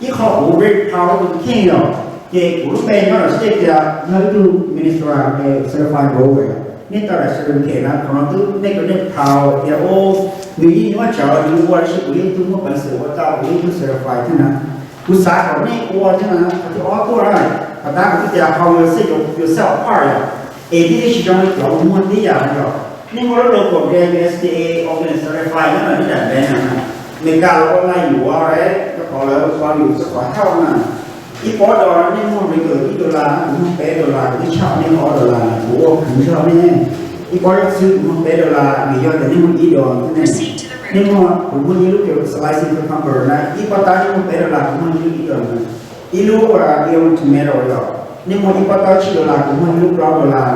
ib qho kuv very proud tus kheej yom, ces kuv lub npe nyob lawm state tias yog ib tug Minnesota certified grower, nej tau daim certificate na, qhov no twb nej kom nej proud tias o, nws yeej nyuaj tsawv nws ua, tab sis kuv yeej tug muaj peev xwm ua tau, kuv yeej tug certified thiab na. Kuv xav kom nej ua thiab na, qhov thib ob tuaj na, qhov tab kuv twb tias how you set your, yourself apart yom, es nej tsis zoo li cov uas muag tib yam no yom. Nej muaj lub logo tias U S D A organic certified nyob ntawm nej daim banner na, Meskas los ua laj yuav, rau qhov lawv ua yus rau qhov health na. Ib pob dos nej muag record ib dollar, kuv muag peb dollar, kuv twb tshaj nej ob dollar, kuv ua khwv zog nej. Ib pob xwb kuv muag peb dollar, vim yog tias nej muag ib dollar xwb ne. Nej muag, kuv muag ib lub slicing cucumber na, ib pob tawb nej muag peb dollar, kuv muag ib lub ib dollar. Ib lub uas young tomato yom, nej muag ib pob tawb tsib dollar, kuv muag ib lub plaub dollar.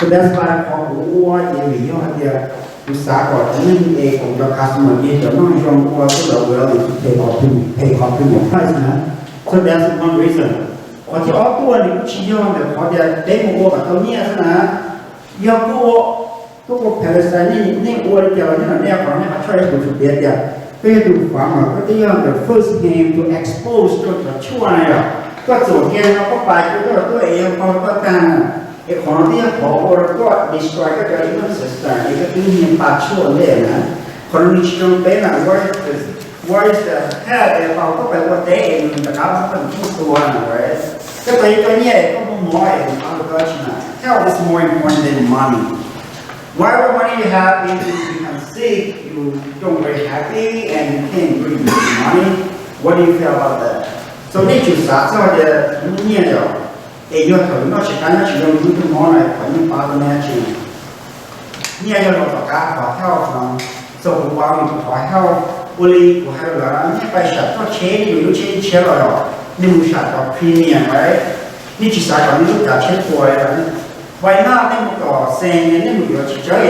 So that's why qhov kuv ua ces vim yog hais tias kuv xav kom cov neeg es kuv cov customer ces cov noj zoo ua xwb los ua pay qhov premium, pay qhov premium price na. So that's one reason. Qhov thib ob tuaj nws kuj tsis yog ntawm qhov tias peb mus ua kom tau nyiaj xwb na. Yog kuj ua, kuj ua Palestine, nej, nej ua li cas los nyob ntawm nej qhov, nej qhov tshuaj es kuv tsuas piav tias koj yog tus farmer, koj twb yog the first hand to expose rau cov tshuaj na yom. Koj txuam kiag no koj pais koj tuaj es yog qhov koj tag na. Es qhov no twb yog qhov ua rau koj destroy koj cov immune system es koj twb nyiag pa tshuaj ntej na. Qhov no nws tsis zoo peb na, what is the, what is the hell es tau koj pais ua teb es nws rov qab muab koj tus tshuaj tua na, right? Koj tau ib co nyiaj es koj muaj mov es nws pab koj tsis na. Health is more important than money. Whatever money you have, if you become sick, you don't very happy and you can't really use money. What do you feel about that? So nej tsum xav txog tias muaj nyiaj yom, es yog thaum noj tsis qab nyob tsis zoo yus tus mob na qhov nyiaj pab tau nej dab tsi? Nyiaj yog los tom qab qhov health no. So kuv paub yus qhov health, ua li kuv hais rau lawv, nej pais sam txoj tsheb, nej yuav lub tsheb tshiab los yom, nej mus sam cov premium, right? Nej tsis xav kom nej lub cav tsheb puas li. Why not nej mus tom Xees, nej mus yuav tsis tsawg,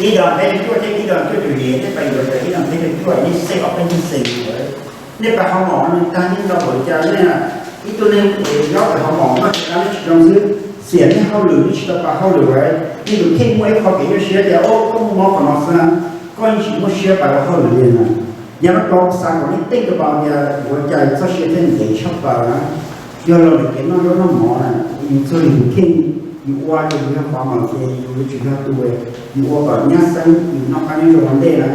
ib dos peb caug cuaj thiab ib dos cuaj caum yim, nej pais yuav cov ib dos peb caug cuaj, nej save ob peb caug Xees lawm. Nej pais hauv mom no tag nej nrog npaum li cas nej, ib tug neeg es nyob pem hauv mom noj tsis qab nyob tsis zoo xwb, xiam nej hauj lwm nej tsis tau pais hauj lwm, nej tus kheej muaj ib qho kev nyuaj siab tias o koj muaj mob qhov no xwb na, koj yeej tsis muaj siab pais ua hauj lwm li na. Yog no rau xav kom nej think about tias ua cas txoj sia thiaj ntev tshaj plaws na. Yog los ntawm kev noj zaub noj mov na, yus txog yus tus kheej, yus ua ces yus yog farmer ces yus yuav tsum yog tus, yus ua kom nyab xeeb yus noj qab nyob zoo ua ntej na.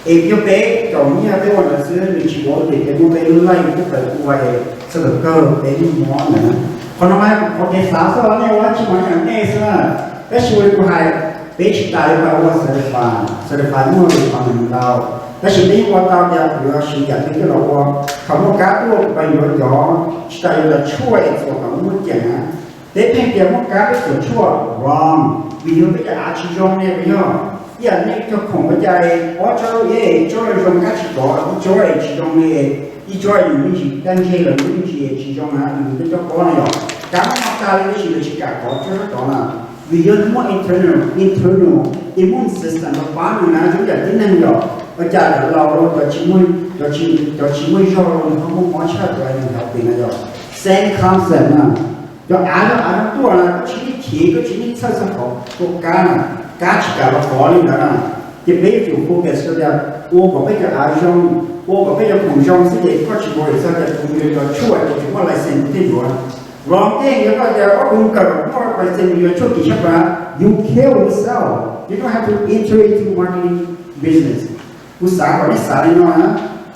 Es yog peb caum nyiaj peb ua ntawd xwb, nws tsis ua tias peb muab peb lub life txhawb ua es txog thaum kawg peb muab mob ntawd na. Qhov no mas qhov kev xav xwb, nej ua tsis mas yam nej xwb na. Tab sis ua li kuv hais, peb tsis tas li pab ua certified, certified muaj li pab ntau. Tab sis peb yeej ua tau tias kuv yuav siv yam twg coj los ua. Thaum muaj kab tuaj kuv pab yuav cov, tsis tas yuav cov tshuaj es txuas kom muaj ceem na. Peb pheej tias muaj kab peb txuas tshuaj, wrong. Vim yog peb cov av tsis zoo ne, puas yog? Ib yam nej cog khoom ua cas, ob tsob ib tsob zoo kab tsis tov, ib tsob es tsis zoo li, ib tsob yus me ntsis dab ntseg los yus me ntsis tsis zoo na, yus peb cov pob no yog kab muaj tag li tab sis lawv tsis kam kov tsob tov na. Vim yog nws muaj internal, internal immune system los pab nws na, zoo yam tib neeg yog ua cas cov laus los cov tsis muaj, cov tsis muaj zog los nws ho muaj mob tshaj cov nws healthy na yog. Same concept na. Cov av no av no tuaj na, koj tsis yeej chim, koj tsis yeej txhawj txog qhov tua kab na, kab tsis kam los kov li ntawd na. Ces peb yuav tsum focus rau tias ua kom peb cov av zoo, ua kom peb cov khoom zoo xwb ces koj tsis worry txog tias kuv yuav cov tshuaj kuv tsis muaj license kuv thiaj yuav. Wrong thing, yog koj tias ob kuv kawm muaj license yuav tshuaj kim tshaj plaws, you kill yourself. You don't have to enter into marketing business. Kuv xav kom nej xav li no na,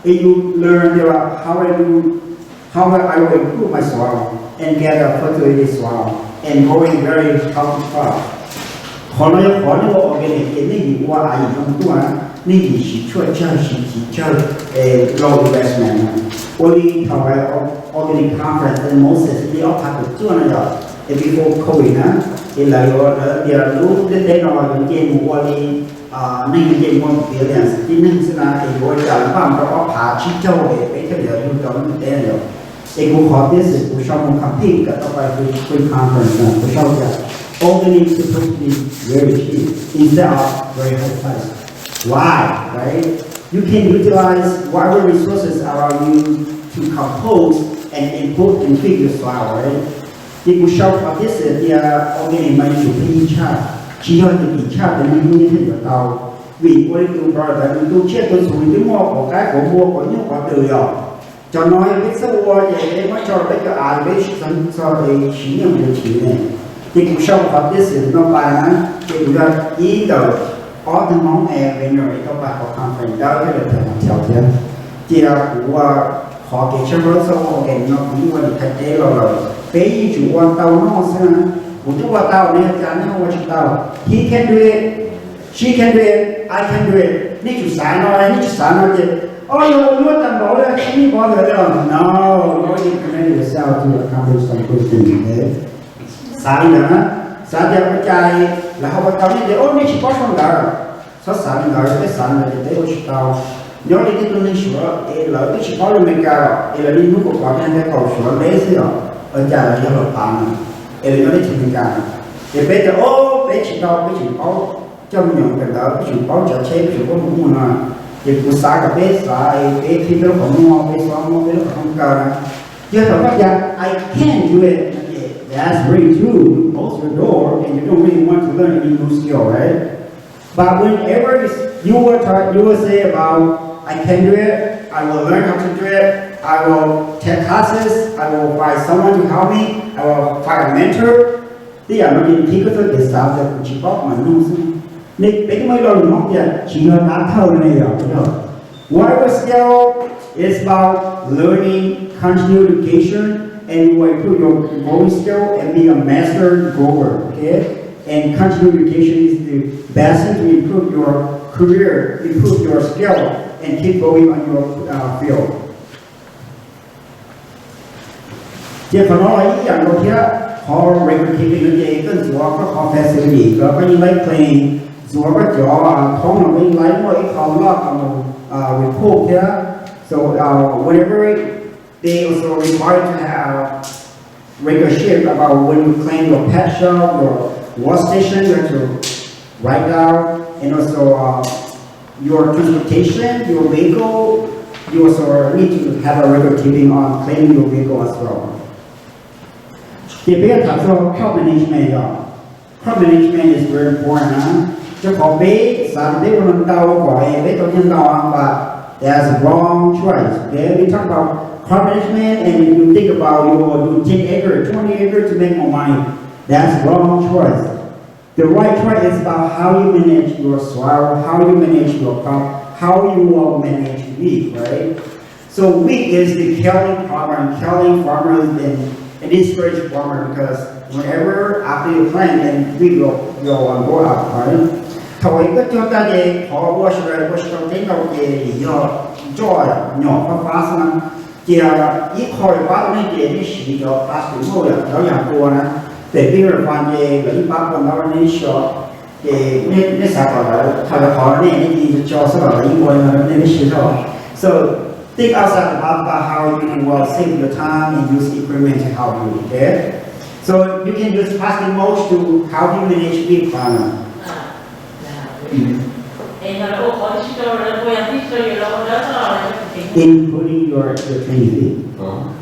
if you learn tias how I do, how I will improve my soil and get a fertility soil and growing very healthy crop. Qhov no yog qhov nej ua organic ces nej yim ua av yim zoo tuaj, nej yim siv tshuaj tsawg siv chiv tsawg, low investment na. Ua li thaum organic conference Moses li ob phav kaum cuaj no yog, es before covid na, es lawv yuav lawv tias lub ntiaj teb no yuav nce mus ua li, neeg yuav nce mus ua billions tib neeg xwb na, es yuav ua cas lawv npaj mus rau ob phav tsib caug es peb thiaj li yuav yug tau lub ntiaj teb no yog. Es kuv qhov thesis kuv sau mus compete kom tau pais free conference no kuv sau tias organic supposed to be very cheap instead of very high price. Why, right? You can utilize whatever resources around you to compost and improve and feed your soil, right? Ces kuv sau qhov thesis tias organic mas yuav tsum pheej yig tshaj, tsis yog tias kim tshaj tias neeg hnub nyoog thiaj yuav tau. Vim ua li tus brother ntawd nws tu tsiaj tu txhu nws twb muaj quav qaib quav npua quav nyuj quav twm yom. Cov no yog peb txawj ua ces peb muab tso rau peb cov av peb tsis txhob siv nyiaj mus yuav chiv ne. Ces kuv sau qhov thesis no pais na, ces kuv yog ib ntawm ob tug Hmoob es winner es tau pais qhov conference dawb thiab lawv tham thiab. Ces kuv ua qhov kev tshawb fawb txoj ua organic no kuv yeej ua li Thaib teb los lawm, peb yeej tsuas ua tau noj xwb na. Kuv twb ua tau ne, cas nej ua tsis tau? He can do it, she can do it, I can do it. Nej tsum xav no, nej tsis xav no ces, o, yog ua nyuaj tag npaum li, tsis muaj pov ntawd li. No, no, you can make yourself to accomplish some good thing, okay? Xav li ntawd na, xav tias ua cas lawv ho ua tau, nej tias o nej tsis paub sau ntawv. Txhob xav li ntawd, peb xav li ntawd ces peb ua tsis tau. Nyob li tej tug neeg Suav es lawv twb tsis paub li Amelikas es lawv niaj hnub kom pov thiab kaum Suav ntev xwb os, ua cas lawv yog los pav no es lawv nyob teb chaws Amelikas no. Ces peb tias o, peb tsis tau, peb tseem paub coj me nyuam kawm ntawv, peb tseem paub tsav tsheb, peb tseem paub mus ub mus no. Ces kuv xav kom peb xav es peb qhib peb lub qhov muag, peb xav muab peb lub qhov rooj kaw na. Yog thaum koj tias I can't do it, that's really true. You close your door and you don't really want to learn any new skill, right? But whenever you, you will try, you will say about, I can do it, I will learn how to do it, I will take classes, I will find someone to help me, I will find a mentor. Tej yam no ces nws qhib koj txoj kev xav tias kuv tsis paub mas nug xwb. Nej peb twb muaj ib lo lus Hmoob tias tsis yog dab thawj ne yog, yog. Whatever skill is about learning, continue education, and you will improve your growing skill and be a master grower, okay? And continue education is the best thing to improve your career, improve your skill, and keep going on your uh, field. Ces qhov no los ib yam nkaus thiab, qhov record keeping no ces koj ntxuav koj qhov facility, koj yeej laib clean, ntxuav koj cov thoob no koj yeej laib muaj ib qho log mus record thiab. So uh, whenever they also require to have record sheet about when you clean your pet shop, your wash station, you have to write down, and also uh, your transportation, your vehicle, you also need to have a record keeping on cleaning your vehicle as well. Ces peb tham txog crop management yog, crop management is very important na. Rau qhov peb xav tias peb ua ntau kom peb tau cov ntau, but That's wrong choice. Okay, we talk about car management, and if you think about you will do ten acre, twenty acre to make more money, that's wrong choice. The right choice is about how you manage your soil, how you manage your crop, how you will manage weed, right? So weed is the killing problem, killing farmers and, and discourage farmer because whenever after you plant, then weed will, will um, grow up, right? Thaum koj cog tag ces qhov ua sawv daws ua tsis tau teb ntau ces yog nroj nyom fab fab xwb na. Ces ib qho pab rau nej ces nej siv cov plastic mold yom, cov yam tua na, pem pib rau fas ces lawv yeej pab tua ntau rau nej xyov. Ces nej xav kom lawv thaum lawv qhov nej nej ci tso xwb los lawv yeej ua nej nej siv xwb. So think outside the box about how you will save your time and use equipment to help you, okay? So you can use plastic mulch to help you manage weed problem. Including your, your training fee.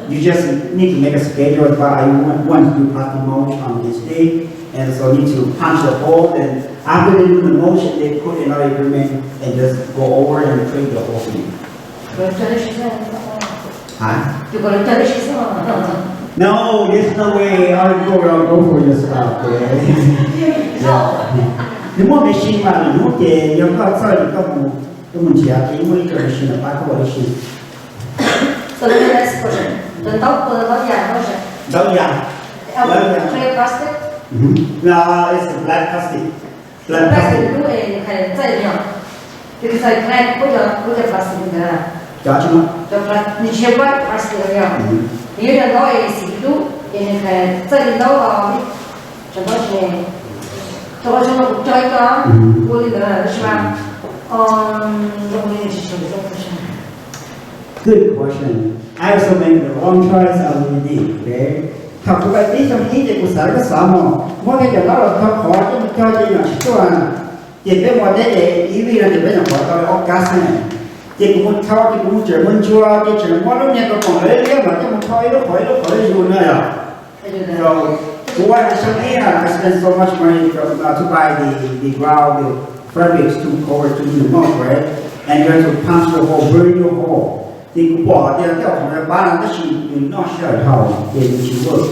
You just need to make a schedule about I want, want to do plastic mulch on this day, and so need to punch the hole, and after they do the mulch, they put another equipment and just go over and clean the whole thing. Huh? No, there's no way. All go, all go for yourself, okay? Yeah. Nws muaj machine mas nws hnub ces yog koj txawj ces koj mus, koj mus nrhiav ces muaj ib co machine pab koj ua lub sij. So the next question. The dog for the dog yard, no? Dog yard. Dog yard. Clear plastic? Mhm. No, it's a black plastic. Black plastic. Plastic lub es nws hais txaij li os. Because I plant kuj yog, kuj yog plastic ntawd. Cov tsis muaj. Cov plas-, nws tsis yog white plastic li os. Mhm. Nws yog cov ntawd es xim dub es nws hais txaij li ntawd os. Cov ntawd ces, cov ntawd kuv cog ib co, ua li ntawd lawm tab sis mas, um, zoo li nws tsis tshua zoo. Good question. I also made the wrong choice already, okay? Thaum kuv pais pib xyoo ib ces kuv xav li koj xav mog, muab tej cov no los tho qhov coj mus cog ces nyom tsis tuaj. Ces peb mus teb ces ib vij no ces peb nyuam qhuav tau li ob kab xwb na. Ces kuv mus tho ces kuv mus tseem mus ntsuas ces tseem muab lub niag kaus poom liab liab mas coj mus tho ib lub qhov ib lub qhov li zus na yom. So, kuv ua xyoo ib na, I spend so much money to, uh, to buy the, the ground, the fabrics to cover to do the mulch, right? And you have to punch the hole, burn your hole. Ces kuv pom tias tej qhov no pab no tab sis nws noj sij hawm dhau ces nws tsis work.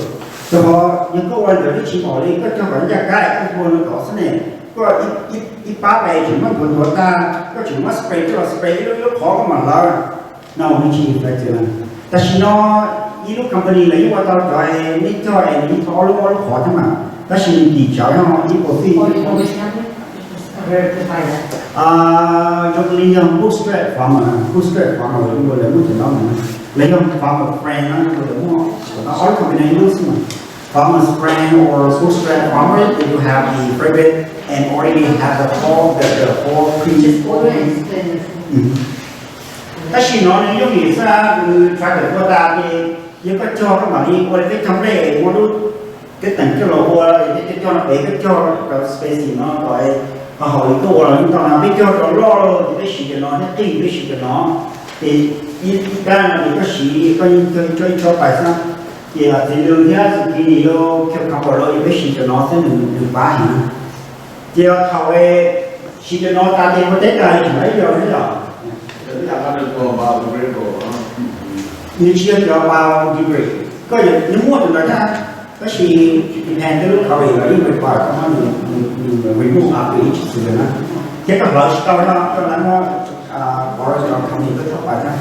Rau qhov yog koj ua ntawd twb tsis pom li, koj cog kom ncaj kab koj ua no tod xwb ne, koj ib pab pais tseem muab nthuav nthuav tag, koj tseem muab spray coj los spray ib lub ib lub qhov koj mam hlawv. No nws tsis effective na. Tam sim no ib lub company lawv yeej ua tau cov es nej cog es nws yeej tho ob lub ob lub qhov thiab mas, tab sis nws tim tsawv no ib puas fij. Zoo li yog bootstrap farmer, bootstrap farmer lawv muaj cov no mas, lawv yog farmer friend na, lawv muaj cov no ob lub company ib lub xwb mas. Farmer's friend or bootstrap farmer, they do have the fabric and already have the whole, the, the whole pre. Tab sis no nws yooj yim xwb, nws tractor tua tas ces yog koj cog koj mam li ua li peb cog nplej muab lub keb teem coj los ua, peb cog cog no pem koj cog cov spacing no kom ho haum li koj ua los yeej tau na. Peb cog cov loj loj ces peb siv cov no, thiab qij peb siv cov no. Ces ib kab no ces koj siv koj yeej cog ib tsob pais xwb. Ces txiv lws thiab zucchini los cucumber los ces peb siv cov no xwb nws pab heev. Ces thaum siv cov no tas ces ua teb tas tseem muaj ib yam thiab yom. Nws tsis yog cov biodegradable, koj yuav, nws muaj cov ntawd thiab, tab sis depend tej lub company los yeej require koj muab nws remove after each season na. Thiab koj hlawv tsis tau no koj lawv muab pov rau cov company koj thauj pais thiab.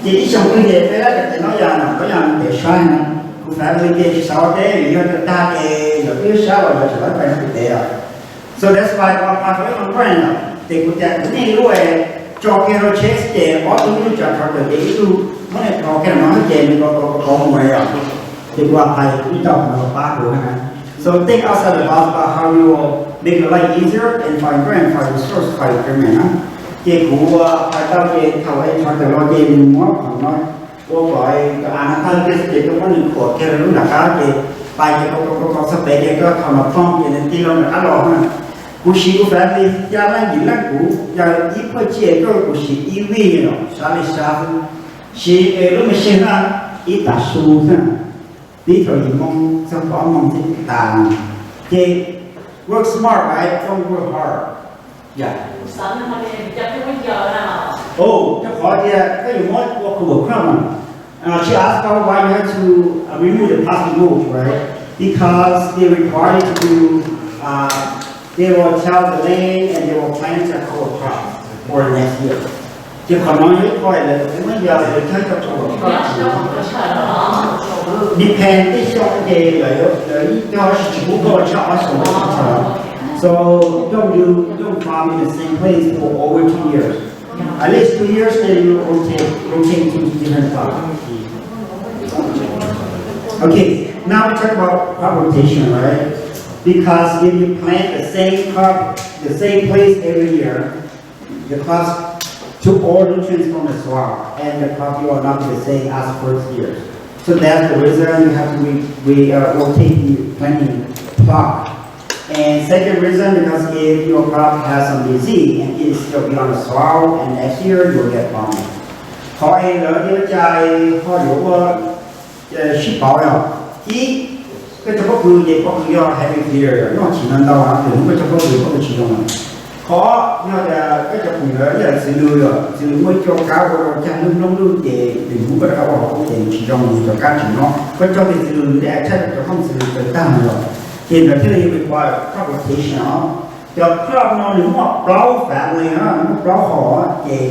Ces ib xyoos twg ces peb lab cov tes no yog no, koj yog ntev saib na. Kuv family ces tsis xav ua teb vim yog cov tag ces lawv twb saib los lawv tseem lawv pais no kuv tes os. So that's why kuv pab rau ib qho brand no, ces kuv tias kuv nej lub tso kiag rau tsheb ces ob tug ib tug tso rau ces ib tug muab nws rho kiag no ces nws ko ko ko mus yom. Ces kuv hais ib tau no pab kuv na. So think outside the box about how you will make your life easier and find brand, find resource, find equipment na. Ces kuv hais tau ces thaum es rho tawm los ces nws muab qhov no ua kom cov av no tawg kiag xwb ces koj muab nws khuam kiag rau lub nram qab ces pais ces ko ko ko ko txog pem ces koj thaum no phooj ces nws tig loo nram qab los na. Kuv siv kuv family xya leej yim leej kuv yog ib phuaj ci koj kuv siv ib vij los sab li sab xwb. Siv lub machine na ib tag su xwb, pib thaum yim moo txog kaum ob moo xwb tas. Ces work smart, right? Don't work hard. Yog, rau qhov tias koj yuav muab ua khu vwm koj mas. She asked about why you have to uh, remove the plastic mulch, right? Because they require you to do, uh, they will till the land and they will plant a cover crop for the next year. Ces qhov no yog ib qho lawv muab yog lawv cog cov cover crop. Depend tej xyoo ces lawv, lawv cog tsis pub koj ua tshaj ob xyoos. So don't do, don't farm in the same place for over two years. At least two years, then you rotate, rotate to different farm. Okay, now we talk about crop rotation, right? Because if you plant the same crop, the same place every year, the crops took all nutrients from the soil, and the crop will not be the same as first year. So that's the reason you have to re, re, uh, rotate the planting plot. And second reason, because if your crop has some disease and it is still be on the soil, and next year you will get problem. Qhov es lawv cov cai ho yuav ua sib pauv yog ib, koj cov pob kws ces pob kws yog happy feeder, noj tsis no ntau, lwm hnub koj cov pob kws pob kws tsis zoo. Qhov yog tias koj cov khoom ntawd ib yam txiv lws, txiv lws muaj ib co kab ua rau cag lub nplooj lwj ces lwm hnub koj rov qab ua hauv ces nws tsis zoo, nws cov kab tsis noj. Koj cog tes txiv lws nws attack cov khoom txiv lws tawg tag no los, ces ntawd thiaj li require crop rotation os. Cov crop no nws muaj plaub family, nws muaj plaub hom, ces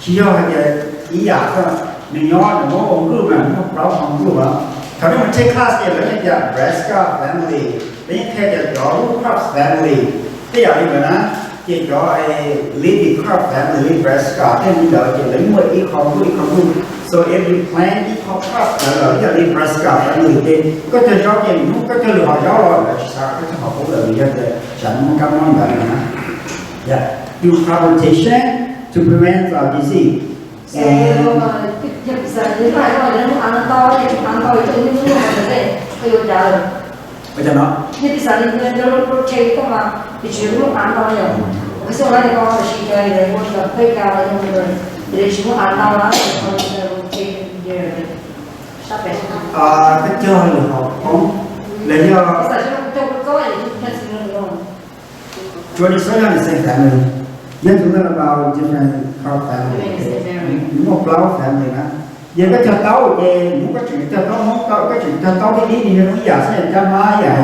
tsis yog hais tias ib yam xwb, nws nyob nws muab ua group mas nws muaj plaub hom group os. Thaum nej mus check class ces lawv yeej tias brassica family, lawv yeej qhia tias cov root crop family, tej yam li ntawd na. Ces cov leafy crop family li brassica tej li ntawd ces lawv yeej muaj ib qho group ib qho group. So if you plant ib qho crop ntawd lawm ib yam li brassica family ces koj cog zaub ces hnub koj cog lwm hom zaub los lawv tsis xav koj cog hom qub lawm, yog tias tsam muaj kab mob ntawd na. Yeah, do crop rotation to prevent uh, disease. And ua cas no? Koj cog lwm hom qub los yog Tsuas yog the same family. Yog tus no about different crop family. Nws muaj plaub family na. Yog koj cog taub ces hnub koj tseem cog taub hmoob, koj tseem cog taub dib dib nws yog ib yam xwb, cov mab ib yam.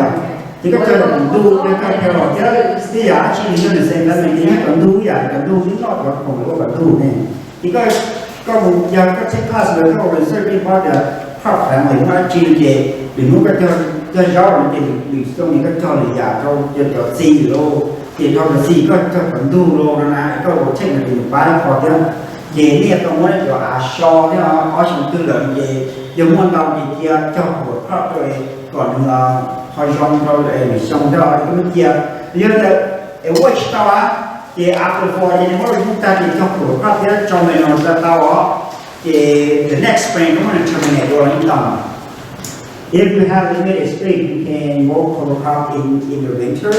Ces koj cog tom ntug, yog koj cog los thiab ib yam dab tsi nws yog the same family, ces nyob tom ntug ib yam, tom ntug twb noj cov khoom ua tom ntug ne. Ces koj, koj mus yog koj check class lawm koj ua research pom tias crop family muaj dab tsi ces lwm hnub koj cog zaub no ces lwm xyoo ces koj cog lwm yam rau cov txiv lawm, ces rau cov txiv koj cog tom ntug los no na, koj ua check no ces nws pab ib qho thiab. Ces nej tau muab cov av so thiab, ob xyoo twg lawm ces yog muaj ntau ces cia cog cover crop rau kom nws ho zoo rau lwm xyoo thiab, koj muab cia. Yog tias es ua tsis tau a, ces after fall ces nws muab lub tag ces cog cover crop thiab tso manure tau os. Ces the next spring koj muab nws terminate ua los yeej tau. If you have limited space, you can grow cover crop in, in the winter,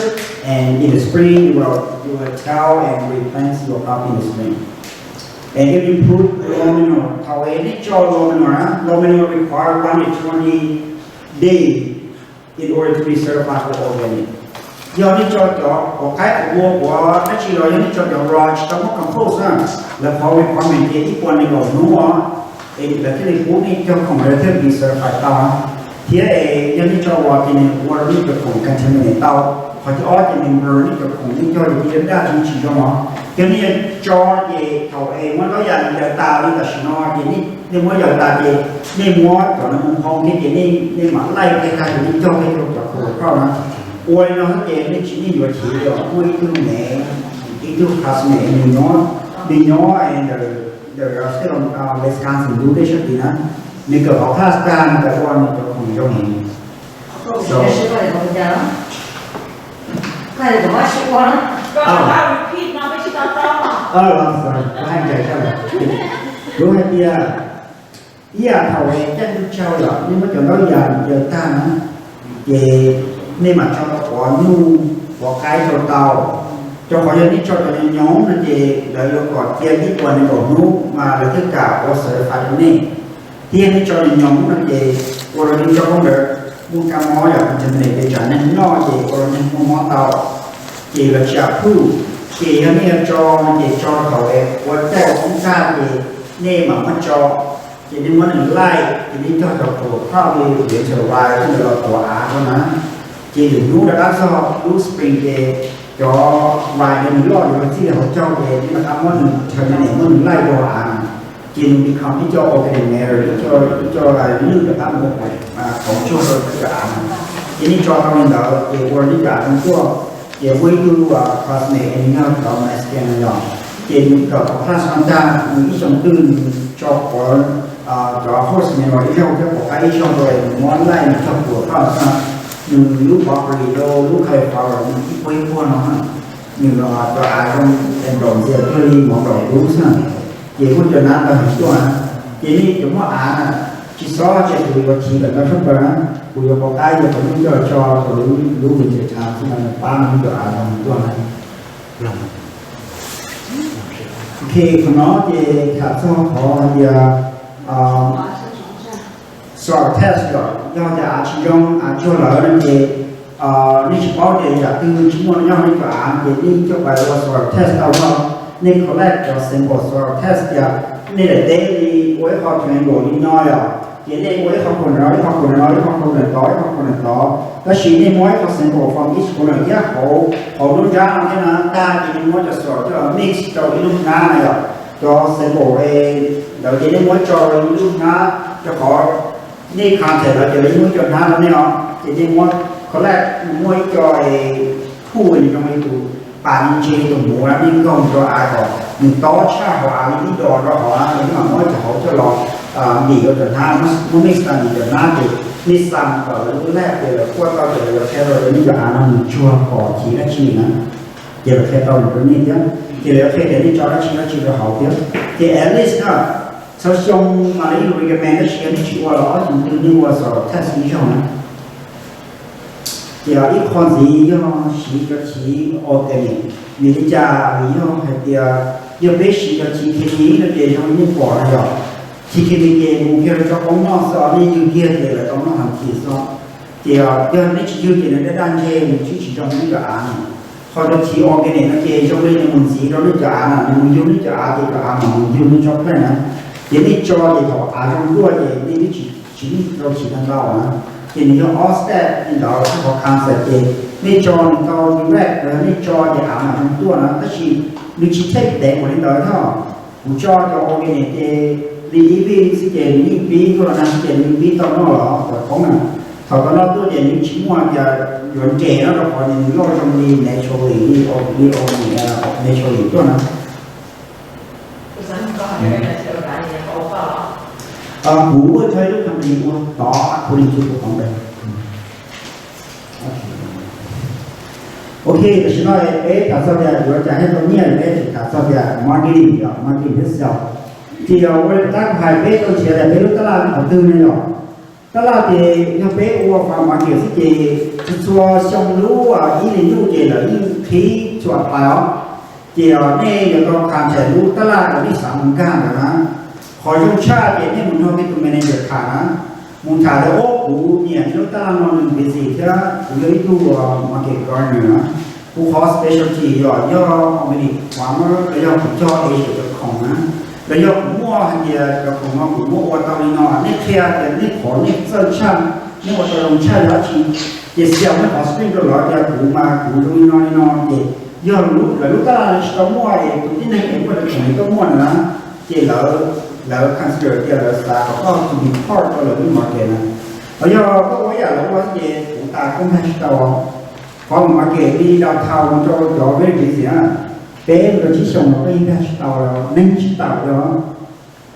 and in the spring you will, you will till and replant your crop in the spring. And if you put raw manure, thaum es nej tso raw manure na, raw manure require one to twenty day in order to be certified for organic. Yog nej tso cov quav qaib quav npua quav dab tsi los yog nej tso cov raw tsis tau muab compost na, lawv qhov requirement ces ib puas nees nkaum hnub os, es lawv thiaj li pub nej cog khoom lawv thiaj li certified tau. Thiab es yog nej tso ua ces nws ua rau nej cov khoom contaminate tau. Qhov thib ob ces nws burn nej cov khoom nej cog ces yuav daj tsis, tsis zoo os. Yog nej tso ces thaum es muab lub yam yaws tas li tam sim no ces nej muab yaws tas ces nej muab cov no mus hoo thiab ces nej mam laij tej tag ces nej cog tej rau cov khoom rau na. Ua li no xwb ces nej tsis, nej yuav chim li os. Muaj ib tug me, ib tug classmate nws nyob, nws nyob ntawm, ntawm Wisconsin lub teb chaws tid na, nws kawm hauv class tag nws txawm ua nws cov khoom zoo heev. Kuv hais tias ib yam thaum caij ntuj tsaug yom, nej muab cov ntaub yam yaws tag na, ces nej mam tso quav nyuj quav qaib rau tau. Rau qhov yog nej tso cov nyoos nyoos no ces lawv yuav kom cia ib puas nees nkaum hnub mas lawv thiaj kam ua certified rau nej. Thiab nej tso nyoos nyoos no ces ua rau nej cov koob ntawd muaj kab mob yom, contaminate ces tsam neeg noj ces ua rau neeg muaj mob tau, ces lawv tsis approve. Ces yog nej yuav tso no ces tso thaum es ua caij ua hoob tag ces nej mam muab tso, ces nej muab nws laij ces nej cog cov pluas phaj li yuav tsum vais tej ntawd los tuav av rau na. Ces lwm hnub rov qab txog lub spring ces cov vais ntawd nws loj yuav txij li hauv caug ces nej rov qab muab nws chaw ntawd muab nws laij rau av na. Ces nws become ib co organic matter, ib co, ib co lwj rov qab mus ua qhov tsuag rau cov av na. Ces nej tso tau li ntawd ces ua nej cov av zoo tuaj. Ces muaj ib tug classmate es nws yog cov Mexican no yog, ces nws kawm qhov class no tag nws ib xyoo twg nws tso quav cov horse mineral ib zaug thiab quav qaib ib zaug rau es nws muab laij nws cog pluas phaj xwb. Nws lub broccoli rau lub cauliflower nws ib puag ib puag no, nws cov av zoo es nplaum ntxias cuag li mov nplaum dub xwb. Ces muab cov nab ntawd heev tuaj na. Ces nej cov muaj av na, tsis txhob cia kuv yuav chiv lawm ntau tshaj plaws na, kuv yuav pov qab yuav kom nej coj tso rau lub video xwb no, nws pab nej cov av zoo tuaj na. Ok, qhov no ces tham txog qhov hais tias soil test yom, yog tias av tsis zoo, av tsuag lawm no ces nej tsis paub tias yam twg tsis muaj nyob nej cov av ces nej coj pais ua soil test tau no. Nej collect cov sample soil test tias nej daim teb li ua ib qho triangle li no yom, ces nej ua ib qho corner no, ib qho corner no, ib qho corner tod, ib qho corner tod, tab sis nej muab ib qho sample from each corner thiab hauv, hauv lub nrab no thiab na, tag ces nej muab cov soil coj mix rau ib lub hnab na yom, cov sample ntawd ces nej muab tso rau ib lub hnab rau qhov nej contact lawv ces lawv muab cov hnab rau nej os, ces nej muab collect, muab ib co pool zoo li tus pas ntse tus muv na, nej nkaug rau av kom nws tob tshaj hauv av li ib dos rau hauv na, es nej mam muab cov hauv coj los ntim rau cov hnab, muab mix tag ntim cov hnab ces nej xa mus kom lawv lub lab ces lawv kuaj tau ces lawv yuav qhia rau nej cov av no nws tsuag pom chiv dab tsi na, ces lawv qhia tau rau nej thiab, ces lawv yuav qhia tias nej tso dab tsi dab tsi rau hauv thiab. Ces at least na, txhua xyoo mas lawv yeej recommend, tab sis yog nej tsis ua los ob xyoo twg nej ua soil test ib zaug na. Ces ib qho ntxiv yog siv cov chiv organic, vim li cas? Vim yog hais tias yog peb siv cov chiv khemis no ces zoo li nej pom no yog, chiv khemis ces mus kiag rau tsob qoob noj xwb os, nej ywg kiag ces lawv tau noj healthy xwb. Ces yog nej tsis ywg ces nws daj daj ntseg, nws tsis tsis zoo nej cov av no. Qhov cov chiv organic no ces zoo li nws mus ntxiv rau nej cov av na, nws mus yug nej cov av ces cov av mas mus yug nej tsob plant na. Ces nej tso ces thaum av zoo tuaj ces nej twb tsis, tsis tau chiv tau ntau na. Ces nws yog ob step li ntawd, qhov concept ces nej tso nws tau direct, nej tso ces av mas zoo tuaj na, tab sis nws tsis check dev npaum li ntawd thiab. Kuv tso cov organic ces li ib vij xwb ces nws yeej pib tuaj los nag xwb ces nws pib tau noj los cov qoob na. Thaum tau noj tuaj ces nws tsis muaj tias yuav nres no rau qhov ces nws loj zoo li naturally li, li organic naturally tuaj na. Kuv ua tau ib lub company ua tod according to kuv qhov ntawd. Ok, tam sim no peb tham txog tias yuav cas thiaj tau nyiaj, peb tsis tham txog tias marketing yom, marketing thiab sales. Ces yog ua li tab kuv hais peb tau nrhiav tias peb lub tab laj qhov twg ne yom. Tab laj ces yog peb ua farm market xwb ces txhua txhua xyoo lub ib hlis ntuj ces lawv yeej qhib txhua apply os. Ces nej yuav tau contact lub tab laj uas nej xav mus nkag ntawd na. Qhov zoo tshaj ces nej mus nrog peb tus manager tham na, mus tham tias, o, kuv nyiam lub tab laj no nws busy thiab kuv yog ib tug market gardener na. Kuv qhov specialty yog, yog organic farmer, los yog kuv cog Asia cov khoom na, los yog kuv muaj hais tias cov khoom no kuv muab ua tau li no, nej qhia tias nej qhov nej txawj tshaj, nej ua tau zoo tshaj yog dab tsi, ces xia nej qhov stream rau lawv tias kuv mas kuv zoo li no li no ces yog lawv lub tab laj tsis tau muaj es tus tib neeg es muaj cov khoom nws tuaj muaj na, ces lawv, lawv consider tias lawv xav kom koj to be part rau lawv lub market na. Los yog koj ua ib yam lawv ua ces kuv tas koj nkag tsis tau. Qhov market li downtown rau cov very busy na, peb mus rau tsib xyoos los koj yeej nkag tsis tau, neeg tsis tawm li.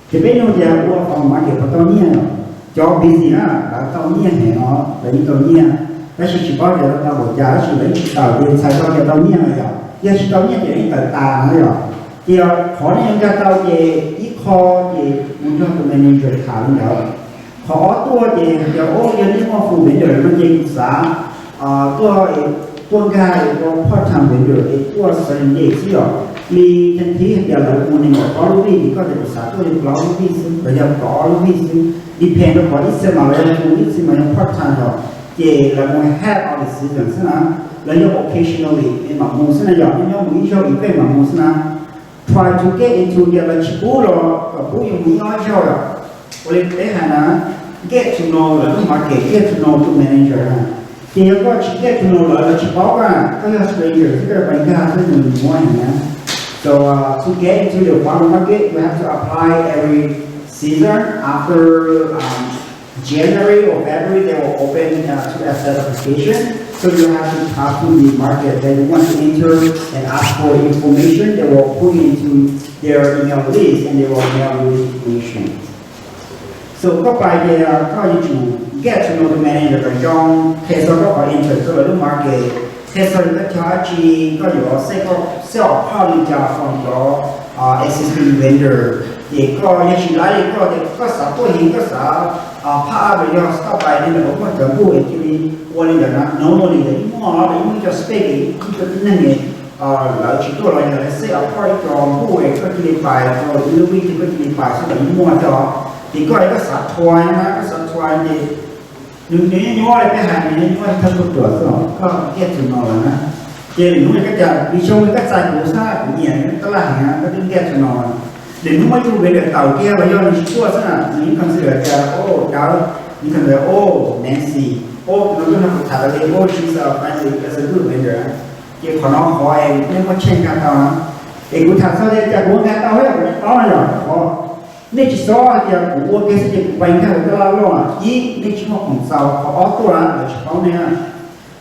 Ces peb nug tias ua farm market puas tau nyiaj os? Cov busy na lawv tau nyiaj heev os, lawv yeej tau nyiaj, tab sis tsis paub tias tau npaum cas tab sis lawv yeej tsis tawm ces txhais tau tias tau nyiaj lawm yom. Yog tsis tau nyiaj ces yeej tawm tas na yom. Ces qhov nej yuav nkag tau ces ib qho ces mus nrog tus manager tham li ntawd. Qhov ob tuaj ces hais tias, o, yog nej muaj full vendor no ces kuv xav tuaj, tuaj nkag ua part time vendor es tuaj seven days xwb yom. Li theej thib hais tias lawv mus nees nkaum plaub lub vij ces koj tias kuv xav tuaj li plaub lub vij xwb los yog kaum ob lub vij xwb, depend rau qhov ib txhia mas lawv yog full, ib txhia mas yog part time yom. Ces lawv mus half of the season xwb na. Lawv yog occasionally es mam mus xwb na, yog nyob mus ib zaug ib peb mam mus xwb na. Try to get into, yog lawv tsis pub los kom pub yus mus ib ob zaug yom. Ua li peb hais na, get to know lawv lub market, get to know tus manager na. Ces yog koj tsis get to know lawv, lawv tsis paub koj, koj yog stranger xwb, koj pais nkag xwb nws muab heev na. So uh, to get into the farmer market, you have to apply every season. After um, January or February, they will open uh, to accept application. So you have to talk to the market that you want to enter and ask for information. They will put you into their email list and they will mail you the information. So koj pais ces koj yuav tsum get to know the manager kom zoo, qhia txog koj qhov interest rau lawv lub market, qhia txog koj cog dab tsi, koj yuav set, set up koj li cas from cov existing vendor. Ces koj yog tsis laib li koj tias koj xav tuaj heev, koj xav pop up los yog stop by li ntawd, muaj cov npuj es cia li ua li ntawd na, normally lawv yeej muaj, lawv yeej muaj cov space, ib co tib neeg lawv tsis tuaj los yog lawv set up ib co npuj es koj cia li pais rau ib lub vij twg koj cia li pais xwb los yeej muaj thiab os. Ces koj, koj xav try na, koj xav try ces nws, nws nyuaj nyuaj li peb hais, nws nyuaj nyuaj thawj tug ruam xwb os, koj get to know lawm na. Ces lwm hnub koj tias, vim xyoo koj txais kuv xwb, kuv nyiam tab laj heev, koj twb get to know lawm. Lwm hnub muaj ib tug vendor tawm kiag los yog nws tsis tuaj xwb na, nws yeej consider tias, o, Dawb, nws consider, o, Nancy, o, tus no tuaj nrog kuv tham tas li, o, she's a friendly, she's a good vendor. Ces qhov no qhov es nej muaj chance nkag tau na. Es kuv tham txog li cas kuv nkag tau thiab kuv tsis paub no yog qhov nej tsis xob hais tias kuv ua kiag xwb ces kuv pais nkag lawv tab laj loj, ib nej tsis muaj khoom txaus, qhov ob tuaj lawv tsis paub nej.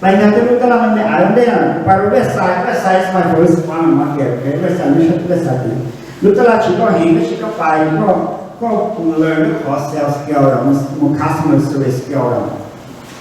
Pais nkag tej lub tab laj me me aiv ua ntej, kuv pais rau website, website is my first farmer market, ok, website, website kuv, lub tab laj tsis loj heev tab sis koj pais koj, koj learn lub qhov sales skill, mus customer service skill.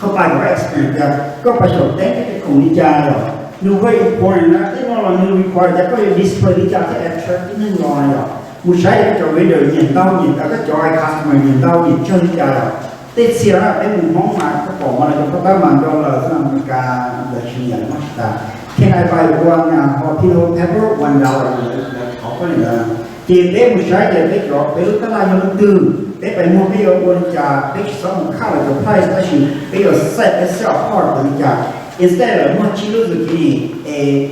Koj pais kom koj experience tias koj pais xyaum teb koj cov khoom li cas yom. Nws very important na, tej no los nws require tias koj yuav display li cas thiaj attract tib neeg los yom. Mus saib koj cov vendor nyiam ntau nyiam, koj cov customer nyiam ntau nyiam tsawg li cas yom. Tej txhia peb mus Hmoob mas koj pom mas lawv cov paj tab mas dollar xwb, Amelikas lawv tsis nyiam, noj tsis tas. Can I buy one uh, hot Pillow pepper, one dollar? Lawv thov koj li ntawd. Ces peb mus saib tias peb cov, peb lub tab laj yog leej twg, peb pais muag peb yuav ua li cas, peb tsis txhob mus khaj lawv cov price tab sis peb yuav set peb self apart li cas. Instead lawv muag tsib lub zucchini es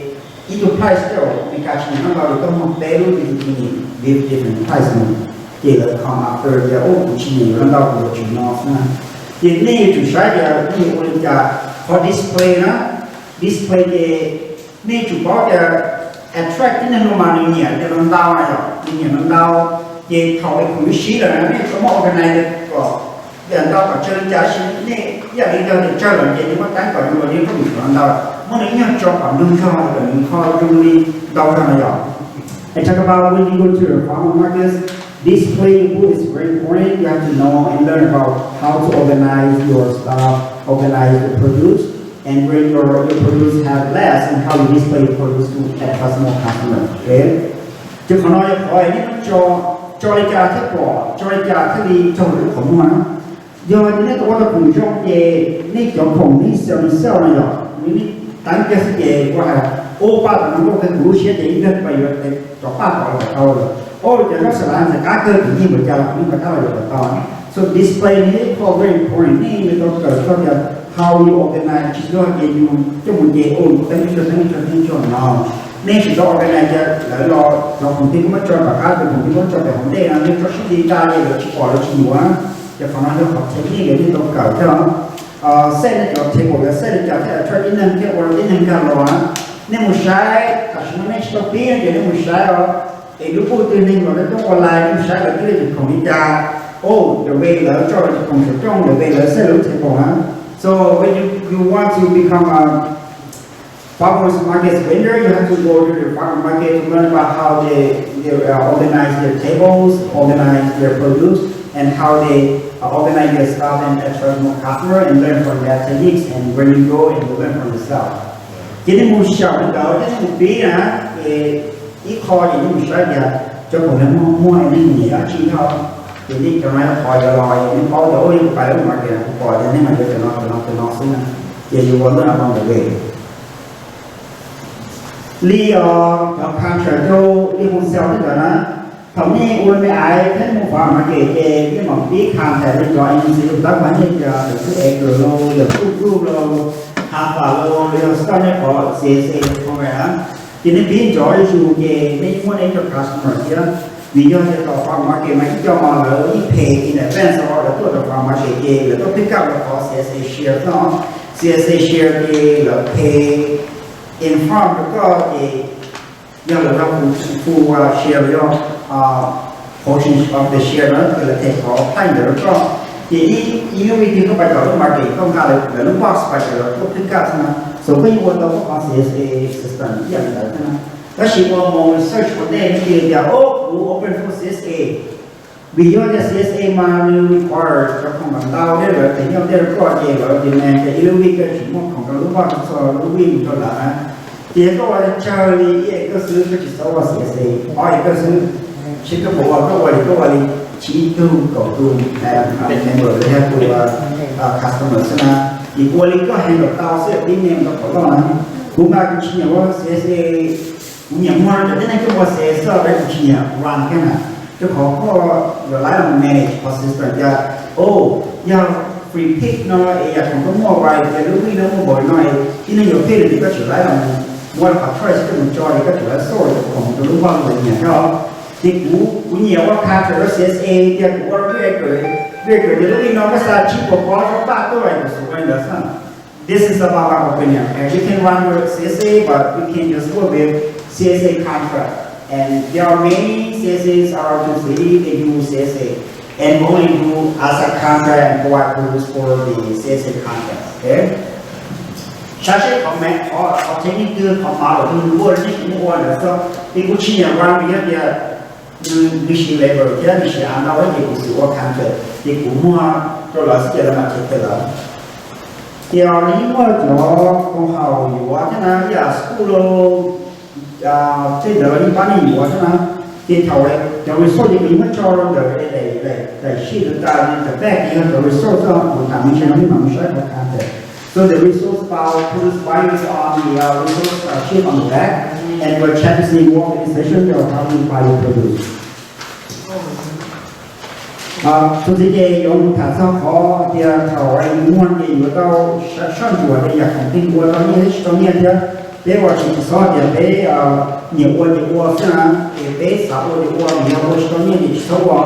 ib tug price thiab, Amelikas tsis nyiam noj ntau li, koj muag peb lub zucchini with different price no. Ces lawv come after tias, o, kuv tsis nyiam yuav noj ntau, kuv yuav tsum no xwb na. Ces nej yuav tsum saib tias nej yuav ua li cas. Qhov display na, display ces nej yuav tsum paub tias attract tib neeg no mas nws nyiam tias no ntau na yom, nws nyiam no ntau. Ces thaum es khoom wb sib lawm na, nej tau muab organize kom tias ntau kom tsawg li cas, tab sis nej ib yam li yog tias tsawg lawm ces nws muab teeb kom zoo los yeej koj mus no ntau, muab nws ib nyuag tso kom nrug zog kom nws kho zoo li ntau zog no yom. And talk about when you go to the farmer markets, display your booth is very important. You have to know and learn about how to organize your stuff, organize your produce, and when your, your produce have less, and how you display your produce to attract more customers. Okay? Ces qhov no yog qhov nej muab tso, tso li cas thiaj pom, tso li cas thiaj li raug lawv lub qhov muag na. Yog tias nej tau ua tau khoom zoo ces nej cov khoom nej sell, nej sell no yog nej teeb kiag xwb ces ua hais, o, paj tom no nkauj kawg kuv lub siab ces ib pliag pais yuav cov paj tom los kom tau lawm. O, cov zaub sawv daws ntxim qab kawg, kuv yeej npaum cas los kuv yeej npaum qab los yuav kom tau. So display no ib qho very important, nej yuav tau kawm txog tias how you organize, tsis yog ces yus coj mus ces o, teeb tso, teeb tso, teeb tso no. Nej tsis tau organize tias lawv los cov khoom twg koj muab tso tom qab, cov khoom twg koj muab tso pem hauv ntej no, nej tso sib nti tag li lawv tsis pom lawv tsis yuav. Ces qhov no yog qhov technique nej tau kawm thiab. Set nej cov table, yog set li cas thiaj attract tib neeg thiaj ua rau tib neeg nkag los. Nej mus saib, tam sim no nej tsis tau pib no ces nej mus saib os. Es lub puj twg neeg los nej tuaj ua live, nej mus saib lawv twb li cov khoom li cas. O, the way lawv tso lawv cov khoom saum rooj, the way lawv set lub table na. So when you, you want to become a farmers market vendor, you have to go to the farmer market to learn about how they, they uh, organize their tables, organize their produce, and how they uh, organize their staff and attract more customer and learn from their techniques. And when you go and you learn from yourself. Ces nej mus xyaum li ntawd thiab nej mus pib na, ces ib qho ces nej mus saib tias cov khoom nej muag muag nej nyiam dab tsi no, ces nej cov no qhov yuav los nej paub tias ua li kuv pais lub market kuv pom tias nej mas yuav cov no cov no cov no xwb na, ces yuav ua learn about the way. Li os, cov contract rau li hoo sales tej ntawd na, thaum nej ua me aiv thiab mus farm market ces nej mam pib contract li cov agency tab mas nej tias lawm twb acre los, lawm twb group los, Half a year los yog start nej qhov C S A program, ces nej pib nrov zus ces nej muaj nej cov customer thiab. Vim yog tias tom farmers market mas ib co mas lawv yeej pay in advance os, lawv tuaj tom farmers market ces lawv tuaj pick up lawv qhov C S A share xwb. C S A share ces lawv pay in front rau koj ces yog lawv yog full share los yog portion of the share na, ces lawv them qhov price ntawd rau koj. Ces ib hnub ib hnub koj pais tom lub market koj nqa lawv lub box pais ces lawv tuaj pick up xwb na. So koj yeej ua tau koj qhov C S A system ib yam li ntawd thiab na. Tab sis ua mus research ua ntej nej tias tias o kuv open for C S A, vim yog tias C S A mas nws require cov khoom ntau thiab lawv them nyob tej rau koj ces lawv demand tias ib lub week koj tsis muaj khoom rau lub box txog lub week mus rau lawv na. Ces yog koj ua tsawg li ib acre xwb koj tsis txhob ua C S A, ob acre xwb, seb koj puas ua, koj ua li koj ua li tsib tug kaum tus member los yog tus customer xwb na. Ces kuv ua li koj handle tau xwb, pib name rau qhov loj na. Kuv mas kuv tsis nyiam ua C S A, kuv nyiam muag rau cov tib neeg tuaj ua C S A xwb, kuv tsis nyiam run thiab na. Rau qhov koj yuav laiv los manage qhov system tias, o, yog free pick no es yam khoom koj muaj uas tias lub week no muaj npaum no es tib neeg yuav pick no ces koj tseem laiv los muab qhov choice koj mus tso es koj tseem laiv sort cov khoom rau lub box lawv nyiam thiab os. Ces kuv, kuv nyiam ua contract rau C S A tias kuv ua record, record tias lub week no koj xa tsib puas pob rau paj tuaj es kuv xub ua li ntawd xwb. This is about my opinion. And you can run your C S A, but you can just work with C S A contract. And there are many C S As around the city, they do C S A. And only do as a contract and provide rules for the C S A contract. Okay? Saib seb qhov me qhov qhov tseeb yeej twg, qhov mav los twg nws ua, nej tsis muaj ua lawm xwb. Ces kuv tsis nyiam run vim yog tias nws siv labor thiab nws siv av ntau ces kuv xub ua contract ces kuv muag rau lawv xwb ces lawv mam check lawm. Ces nws yeej muaj cov koom haum yuav thiab na, ib yam school los tej ntawd los yeej pab nej yuav thiab na. Ces thaum cov result ces kuv yeej muab tso rau ntawm daim, daim sheet ntawd tas, ntawm back ces yog cov result xwb, kuv tham ntsis no nej mam mus saib qhov contract. So the results file produce values on the uh, results uh, sheet on the back, and we'll check to see what the decision or how many file you produce. Tus txiv ces yuav mus tham txog qhov tias thaum muag ces yuav tau soj ntsuam tias yam khoom twg ua tau nyiaj thiab tsis tau nyiaj thiab. Peb ua tsis txhob tias peb nyiam ua ces ua xwb na, es peb xav ua ces ua, yog ua tsis tau nyiaj ces tsis txhob ua.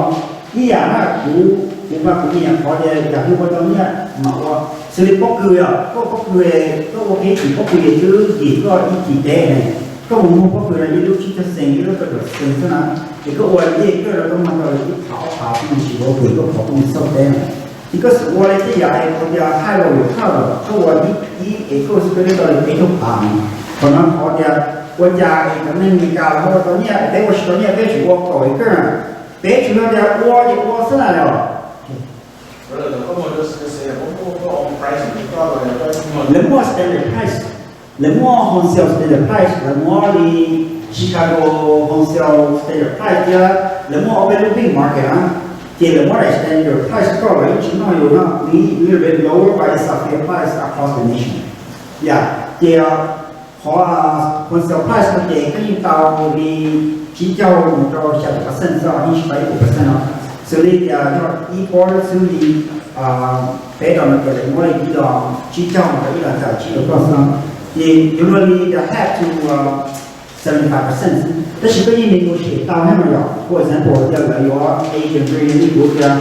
Ib yam na, kuv, kuv mas kuv nyiam qhov tias yam twg ua tau nyiaj mam ua. Xws li pob kws os, koj pob kws, koj ua kev tsim pob kws es twb yim koj ib kis teb ne, koj mus muag pob kws no ib lub tsib caug xees, ib lub kaum xees xwb na, ces koj ua ib acre koj muag tau ib phav ob phav xwb, nws tsis ua kws koj pov koj mus xauj teb na. Ces koj xav ua li tej yam es kuv tias high value product, koj ua ib, ib acre xwb koj twb tau li peb caug phav no. Qhov no qhov tias ua cas es cov neeg Amelikas los ua tau nyiaj, peb ua tsis tau nyiaj, peb tsuas ua kaum acre na, peb tsuas yog tias ua ces ua xwb na los. Lawv muaj standard price, lawv muaj wholesale standard price, lawv muaj li Chicago wholesale standard price thiab lawv muaj ob peb lub big market na, ces lawv muab daim standard price koj los yeej tsis noj yus no, we, we rate lower by the fair price across the nation. Yog ces qhov wholesale price no ces koj yeej tau li tsib caug mus rau xya caum percent xwb, yeej tsis tau ib puas percent no. Xws li tias yog ib pob xwb li peb dollar no ces lawv muab li ib los tsib caug mus rau ib los xya caum tsib rau koj xwb. Ces yuav luag li tias half to seventy five percent. Tab sis koj yeej negotiate tau thiab no yom. For example tias lawv yuav agent rate li kuv tias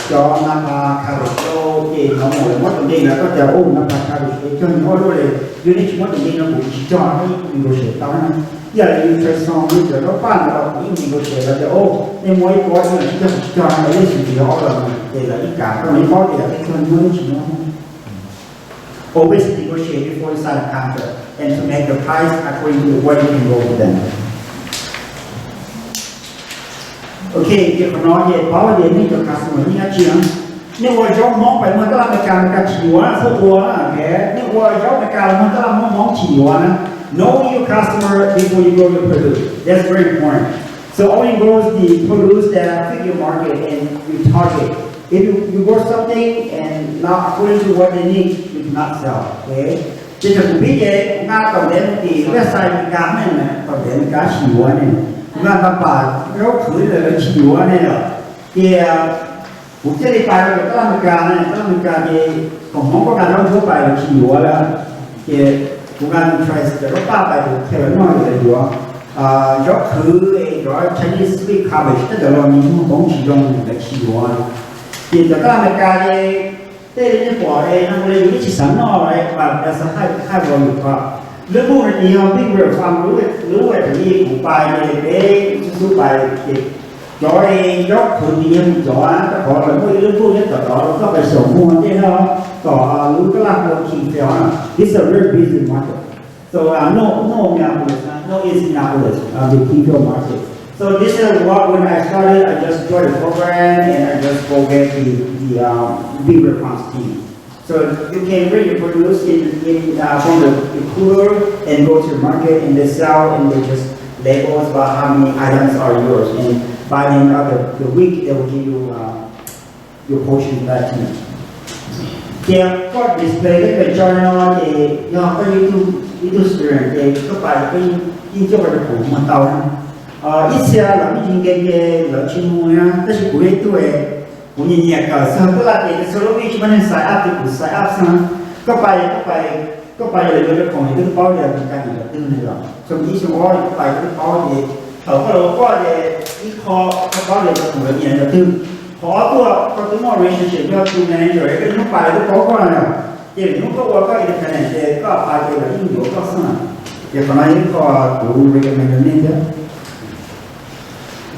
cov Napa cabbage ces no mus lawv muab tus dej ntawd koj tias u Napa cabbage es cog nws ob lub li, yog nej tsis muab tus dej no kuv tsis cog, koj yeej negotiate tau thiab no. Ib yam li Trade Zone li cov zaub paj ntawd los kuv yeej negotiate lawv tias u nej muab ib pob ib los tsib caug kuv tsis cog no, nej xum tis ob los no ces lawv yeej kam koj no ib pob ces lawv thiaj cog, muab nej tsis muab. Always negotiate before you sign a contract and to make the price according to what you can go with them. Ok, ces qhov no ces paub tias nej cov customer yeej dab tsi na. Nej ua zaub Hmoob pais muag tab laj Amelikas, Amelikas tsis yuav na, txhob ua na. Ok, nej ua zaub Amelikas los muag tab laj Hmoob, Hmoob tsis yuav na. Know your customer before you grow your produce. That's very important. So only grows the produce that fit your market and your target. If you, you grow something and not according to what they need, you cannot sell. Ok, ces thaum kuv pib ces kuv nqa tom ntev mus tim website Amelikas ne, tom ntev Amelikas tsis yuav ne, kuv nqa npa pam zaub qhwv lawm lawv tsis yuav ne lawm. Ces kuv thiaj li pais rau tab laj Amelikas ne, tab laj Amelikas ces koom Hmoob koj nqa zaub ntsuab pais lawv tsis yuav lawm. Ces kuv nqa price cov zaub paj pais kuv qhia lawv noj ces lawv yuav. Zaub qhwv es cov Chinese sweet cabbage tej ntawd los nws muag hmoov tsis zoo lawv tsis yuav. Ces cov kab Amelikas ces tej li nej pom es no ua li yus twb tsis xav noj lawm mas lawv xav haj haj ua yus ko. Lub npuj no ces yog big river farm, lub lub ua li kuv pais ces peb xub xub pais ces cov zaub qhwv ces yog cov rau qhov lawv muaj ib lub npuj nyob tom tod koj pais xyaum muag tej no, tom lub kab laj hu ua King Fahd. This is a very busy market. So uh, no, no Minneapolis, uh, no East Minneapolis, uh, the King Fahd market. So this is what when I started, I just joined the program and I just go get the, the um, big river farms team. So you can bring your produce in, in uh, from the, the cooler and go to the market and they sell and they just labels about how many items are yours and by the end of the, the week they will give you uh, your portion back to you. Ces koj display koj pem tso no ces yog koj ib tug student ces koj pais koj yeej coj koj cov khoom muag tau na. Ib txhia lawv me ntsis nkees ces lawv tsis muag na, tab sis kuv yog ib tug kuv nyiam nyiam kawm xwb, twb laj ces txhua lub vij tsis muaj neeg sign up ces kuv sign up xwb na. Koj pais koj pais koj pais lawv yuav cov khoom ces twb paub tias Meskas nyiam cov twg no yom, xyoo ib xyoo ob koj pais twb paub ces thaum koj los ua koj ces ib qho koj paub tias cov khoom lawv nyiam cov twg. Qhov ob tuaj koj twb muaj relationship yog tus manager koj hnub pais lawv twb paub koj no yom, ces lwm hnub koj ua koj independent ces koj apply ces lawv yeej yuav koj xwb na. Ces qhov no yog ib qho kuv recommend rau nej thiab.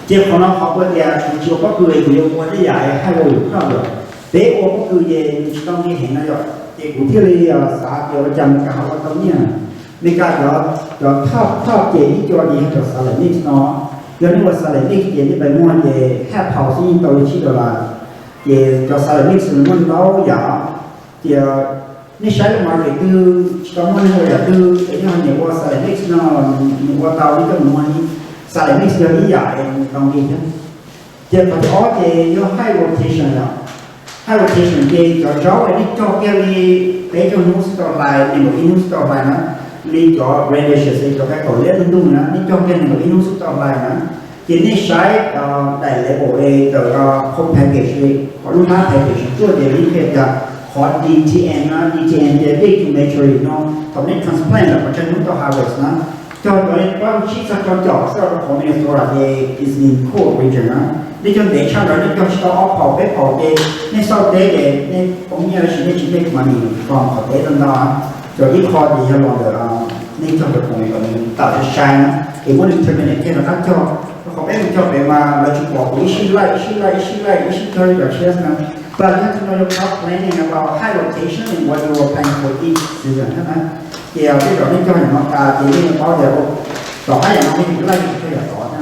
Ces qhov no qhov kuv tias kuv tsis ua pob kws kuv yuav ua tej yam high volume product. Peb ua pob kws ces nws tsis tau nqi heev no yom, ces kuv thiaj li xav tias ua cas Meskas ho ua tau nyiaj. Meskas cov top top ces ib co ces yog cov salad mix no. Yog nej ua salad mix ces nej pais muag ces haj phaus xwb yeej tau li tsib dollar. Ces cov salad mix nws muaj ntau yam. Ces nej saib lub market twg tsis tau muaj neeg ua yam twg es nej ho nyiam ua salad mix no, nws ua tau nej coj mus muag li. Salad mix yog ib yam es nws tau nqi thiab. Ces qhov thib ob ces yog high rotation yom. High rotation ces cov zaub es nej cog kiag li peb caug hnub xwb tau hlais, nees nkaum ib hnub xwb tau hlais na. Li cov radishes cov kab kaum liab ntuj ntuj na, nej cog kiag nees nkaum ib hnub xwb tau hlais na. Ces nej saib daim label es tawm qhov package li, qhov lub hnab package tuaj ces yeej qhia tias qhov D T N na, D T N ces date to maturity no, thaum nej transplant lawm qhov tsawg hnub tau harvest na. Cog cov li plaub tsib txog rau caum xwb rau qhov Minnesota ces is in cold region na. Nej cog ntev tshaj ntawd nej cog tsis tau ob phaum peb phaum ces nej xauj teb ces nej poob nyiaj tab sis nej tsis make money from qhov teb tau ntau. Cov ib qho ces yog los ntawm nej cog cov khoom kom nws tawm sai sai na, es muab nws terminate kiag rov qab cog. Rau qhov peb mus cog pem mas lawv tsis pom kuv ib sij laij ib sij laij ib sij laij ib sij cog li cov tsheb na. But you have to know your crop planning about high rotation and what you will plant for each season thiab na. Ces tej zaum nej cog yam no tas ces nej yuav paub tias tom qab yam no nej yuav laij cog yam tod na.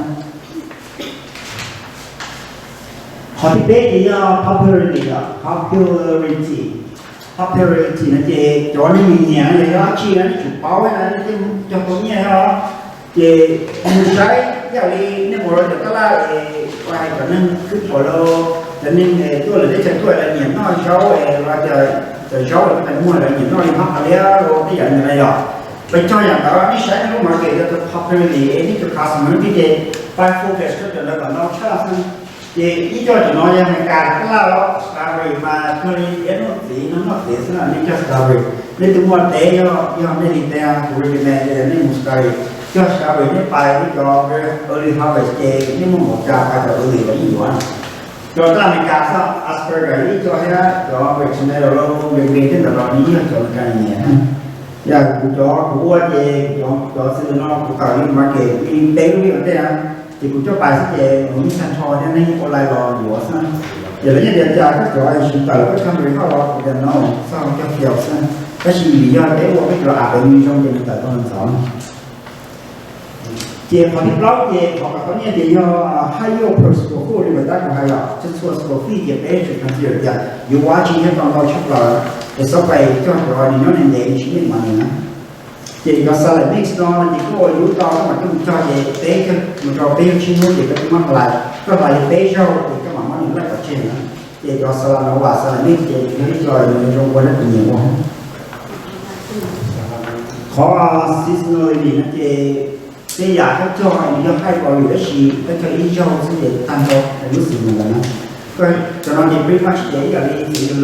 Qhov thib peb ces yog popularity yom, popularity. Popularity no ces cov neeg nyiam nyiam no yog dab tsi no nej tsum paub na, nej thiaj cog tau nyiaj os. Ces mus saib ib yam li nej mus rau cov tab laj es hais cov neeg khwb pom los cov neeg tuaj lawm teb chaws tuaj lawv nyiam noj zaub es los tias cov zaub lawv pais muag lawv nyiam noj li hab qhov liab los tej yam nyiam na yom. Pais cog yam ntawd nej saib nej lub market yog tus popularity es nej tus customer thiab ces pais focus rau cov ntawd kom ntau tshaj xwb. Ces ib co cov no yog Amelikas tab laj los strawberry mas cuag li ib noj txiv no noj txiv xwb na, nej cog strawberry. Nej twb muaj teb yog yog nej li teb kuv recommend tias nej mus strawberry, cog strawberry nej pais nej cov early harvest ces nej muaj npaum cas pais cov early los yeej yuav. Cov tab laj Amelikas xwb, Asperger ib co thiab cov tomato los nqe nqe tej ntawd los nws yeej yog cov Amelikas nyiam. Yog kuv cov kuv ua ces cov xws li no kuv kawm li market li peb lub vij ua ntej na, ces kuv coj pais xwb ces kuv yeej tag nrho thiab nej ua li los yuav xwb. Ces lawv yeej tias cas koj cov tsis tawm koj cog nqe hauj los kuv tias no, txog cog fiaus xwb. Tab sis vim yog peb ua peb cov app nws zoo ces nws tawm tau ntxov. Ces qhov thib plaub ces qhov kawm tau nyiaj ces yog high yield per square foot li uas tab kuv hais yom, txhua txhua square feet ces peb tsum consider tias yuav ua tsi thiaj tau ntau tshaj plaws, es xav pais cog cov nws nyob ntev ntev nws tsis make money na. Ces cov salad mix no ces koj ua yus tau koj mam coj mus cog ces peb mus rau peb caug tsib hnub ces koj twb muab hlais, koj hlais li peb zaug ces koj mam muab nws laij pov tseg na. Ces cov salad no, salad mix ces nws yog ib co nws zoo ua na kuv nyiam ua. Qhov seasonality no ces tej yam koj cog nws yog high volume tab sis koj cog ib zaug xwb ces tag nrho lub season ntawd na. Cov no ces pretty much ces ib yam li xws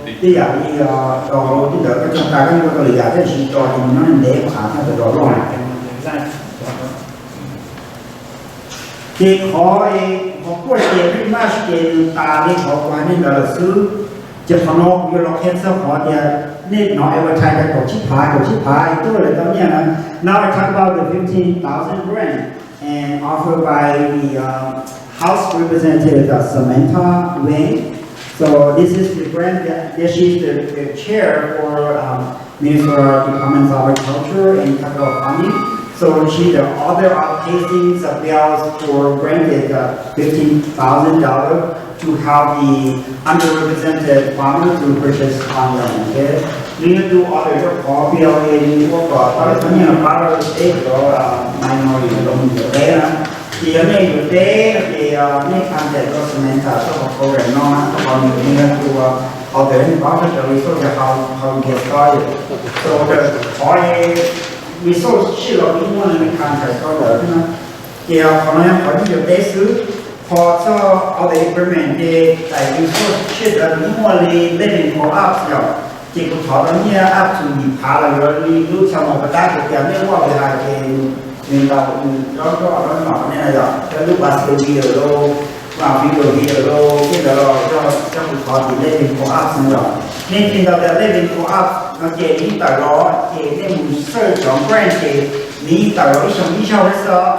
li Tej yam li tos rau tej ntawd koj cog tas koj yuav ua tau lwm yam, tab sis tos ces nws nyob ntev qhov qab thaum tos rau loj. Ces qhov, qhov kuaj ces pretty much ces nws tas li qhov kuv hais nej ntawd lawm xwb. Ces qhov no kuv yuav los qhia txog qhov tias nej hnov advertise kaum tsib phav kaum tsib phav tuaj lawv tau nyiaj na. Now I talk about the fifteen thousand grant and offered by the um, House Representative uh, Samantha Wang. So this is the grant that, that she's the, the chair for um, Minnesota Department of Agriculture and Capital Funding. So she's the author of passing the bills for granted uh, fifteen thousand dollars to help the underrepresented farmers to purchase farmland. Okay? Nws yog tus author rau qhov P L A nws ua kom tau tau nyiaj los pab rau tej cov minority los mus yuav teb na. Ces yog nej yuav teb no ces nej contact rau Samantha txog qhov program no na, qhov nws yog tus author, nws paub txog cov resource how, how to get started. So qhov resource tshiab los kuv muaj nws contact tau lawm thiab na. Ces qhov no yog qhov nej yuav teb xwb. Qhov txog other equipment ces daim resource tshiab ntawd kuv muaj li lej nws qhov app yom, ces kuv thov tau nyiaj up to yim phav los yuav li lub xya mus pas tab kuv tias nej muaj li hais ces nws tau nws rov rov rov nyom nej na yom, thiab lub basket video los, video video los tej ntawd los yog kuv thov tim lej nws qhov app xwb yom. Nej tsis ntaus tias lej nws qhov app no ces nws tawm los ces nej mus search cov brand ces nws tawm los ib xyoo ib zaug xwb os.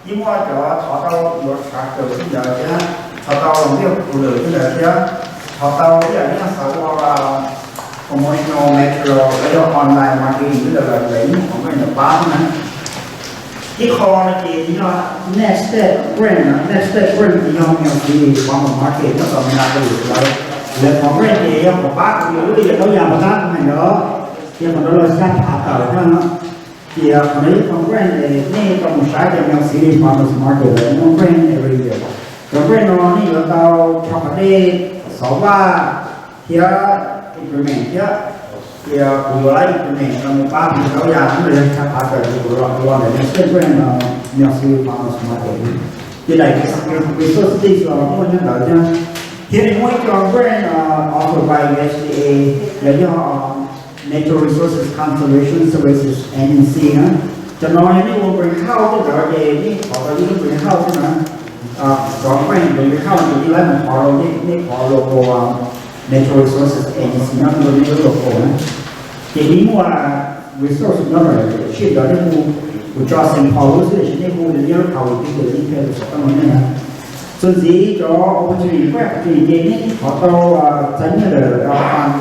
Yeej muaj cov thov tau yuav tractor tej ntawd thiab, thov tau los ntiaj teb cooler tej ntawd thiab, thov tau ib yam li xav ua promotional material los yog online marketing tej ntawd los lawv yeej qhov nqaij ntawd pab na. Ib qho no ces yog Next Step Grant na, Next Step Grant ces yog Myeong City Farmer Market nyob tom Minneapolis lawv, lawv qhov grant ces yog qhov pab kuv lub li yog tau yam pab kuv hais ntawd, ces qhov ntawd los xya phav tawm thiab no. Ces qhov no ib qho grant es nej tau mus saib ces Myeong City Farmers Market lawv muaj grant every year. Cov grant no nej yuav tau rho qhov dej, xov vaj thiab equipment thiab. Ces kuv yuav implement los mus pab kuv tau yam no los yog xya phav tawm ces kuv los ua ntawm Myeong City Grant no, Myeong City Farmers Market. Ces daim resource list los muaj nyob ntawd thiab. Thiab nws muaj ib co grant offered by U S D A los yog Natural Resources Conservation Services Agency na. Cov no yog nej ua greenhouse tej ntawd ces nej thov tau ib lub greenhouse xwb na. Cov grant greenhouse ces nej lawv mus thov rau nej qhov local Natural Resources Agency nyob rau nej lub local na. Ces yeej muaj resource nyob lawm, sij hawm nej hu, kuv tso Saint Paul lub xwb tiam sis nej hu nyob lub thaum twg ces yeej qhia tau txog nej na. Txuas ntxiv cov opportunity, grant opportunity ces nej thov tau txais nyiaj lawm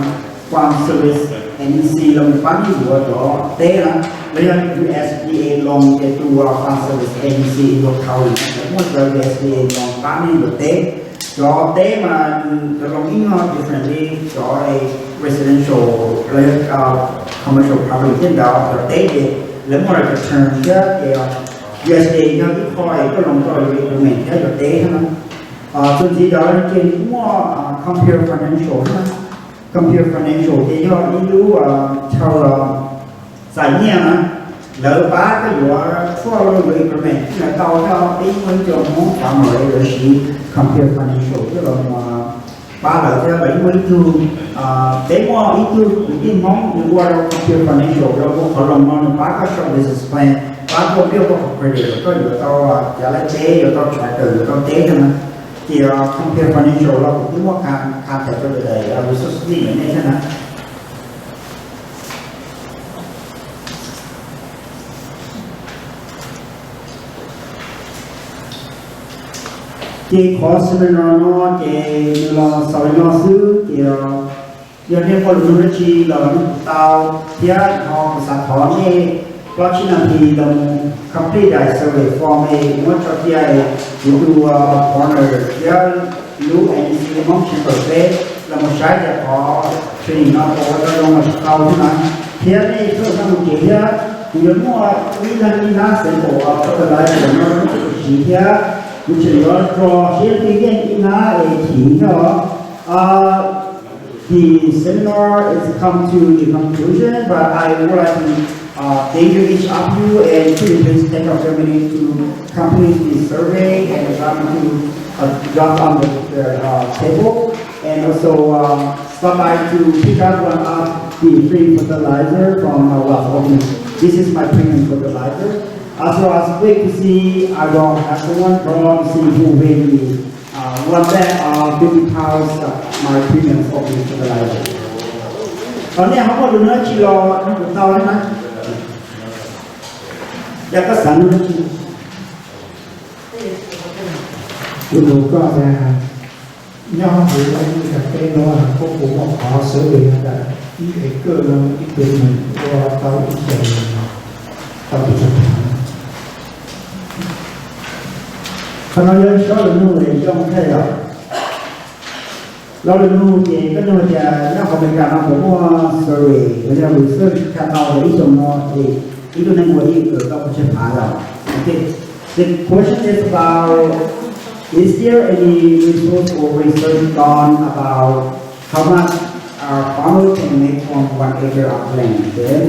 Farm Service Agency los mus pab nej yuav cov teb na, los yog U S D A loan ces tus Farm Service Agency yuav cover, muaj cov U S D A loan pab nej yuav teb. Cov teb mas cov loan ib nyuag different li cov residential los yog commercial property tej ntawd, cov teb ces lawv muaj lawv cov term thiab ces U S D A yog ib qho es koj loan koj yuav implement thiab cov teb thiab na. Txuas ntxiv cov ces muaj Compare Financial thiab na. Compare Financial ces yog ib lub chaw txais nyiaj na, lawv pab koj yuav tshuaj los yuav implement lawv tau thiab. Peb muaj ib co Hmoob farmer lawv siv Compare Financial thiab los pab lawv thiab. Lawv muaj ib tug, peb muaj ib tug kwv tij Hmoob nws ua rau Compare Financial los ua qhov loan no nws pab koj show business plan, pab koj build koj qhov credit kom koj yuav tau cov laj teb, yuav tau tractor, yuav tau teb thiab na. Ces Compare Financial los kuv twb muaj contact rau daim resource list ntawm nej thiab na. Ces qhov seminar no ces nws los xaus li no xwb ces yog nej muaj lus nug dab tsi los nug kuv tau, thiab ho kuv xav thov nej plaub tsib nas this los mus complete daim survey form es muab tso cia es kuv tus partner thiab lub agency Hmoob Chamber peb los mus saib tias qhov training no puas ua tau zoo los tsis tau thiab na. Thiab nej txhob xav mus kev thiab, kuv yuav muaj ib leeg ib nab sample fertilizer no rau nej sawv daws siv thiab kuv tseem yuav rau siab leej twg yeej ib nab es thim thiab os. The seminar is come to the conclusion, but I would like to uh, thank you each of you and could you please take a few minutes to complete the survey and drop to uh, drop on the, the uh, table and also uh, Stop by to pick up one of the free fertilizer from our office. This is my premium fertilizer. As well as wait to see, I will have someone draw to see who win the uh, one bag of fifty pounds of my premium office fertilizer. Qhov nej ho muaj lus nug tsi los nug kuv tau thiab na. Yog koj xav nug dab tsi, kuv nug koj tias, nyob hauv lub teb no koj puas muaj qhov survey ntawm ib acre no ib tug neeg ua tau ib xyoos tau pes tsawg phav? Qhov no yog ib sob lus nug zoo kawg yom. Lo lus nug ces koj nug tias nyob hauv Amelikas no puas muaj survey los yog research tau tias ib xyoos no ces ib tug neeg ua ib acre tau pes tsawg phav yom. Okay. The question is about, is there any resource or research done about how much a farmer can make from one acre of land? Then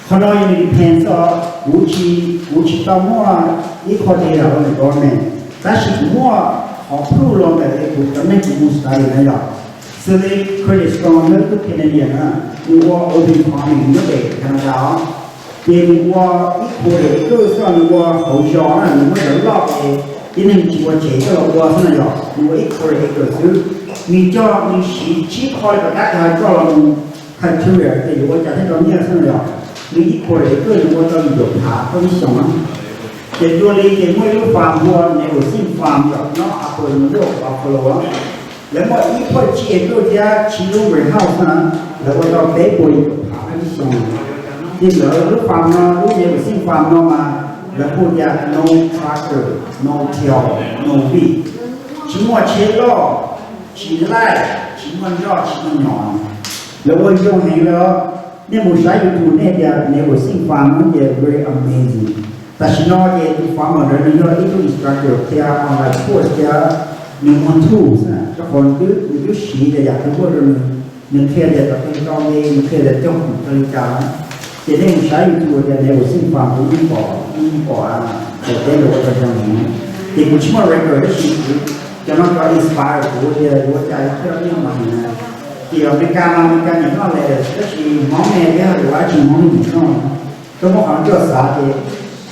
qhov no nws depends os, kuv tsis, kuv tsis tau muaj ib qho data from the government, tab sis kuv muaj qhov proof los ntawm kuv cov neeg kuv mus study na yom. Xws li Curtis Strong yog ib tug Canadian na, nws ua urban farming nyob pem Canada os. Ces nws ua ib quarter acre xwb, nws ua hauv zos na, nws muab cov loj es tib neeg tsis ua tsev coj los ua xwb na yom, nws ua ib quarter acre xwb. Nws cog, nws siv tsib qho li tom qab coj los mus criteria tias yuav ua cas thiaj tau nyiaj xwb na yom. Nws ib quarter acre nws ua tau yim caum phav tau ib xyoos na. Ces dua li ces muaj ib lub farm hu ua Neighbor Singh Farm yom, nyob Upper New York, Buffalo. Lawv muaj ib point tsib acre thiab tsib lub warehouse na, lawv ua tau peb puas yim caum phav tau ib xyoos. Ces lawv lub farm no, lub Neighbor Singh Farm no mas lawv hu tias no tractor, no till, no weed. Tsis muaj tsheb loj, tsis laij, tsis muaj nroj, tsis muaj nyom. Lawv ua zoo heev li os. Nej mus saib YouTube nej tias Neighbor Singh Farm no ces very amazing. Tam sim no ces tus farmer ntawd nws yog ib tug instructor thiab online course thiab nws muag tools na, rau qhov nws twb, nws twb siv tias yam twg ua rau nws, nws qhia tias cov twg tau li, nws qhia tias cog khoom tau li cas. Ces nej mus saib YouTube tias Neighbor Singh Farm kuv yeej pom, yeej pom daim teb ntawd ua tau zoo heev. Ces kuv tsis muaj record tab sis kuv, cov no cov inspire kuv tias yuav ua cas thiaj li mas heev na. Ces Amelikas mas Amelikas niam noj lettuce, tab sis Hmoob ne thiab hais tias ua dab tsi Hmoob yeej noj. Koj muab qhov no coj xav ces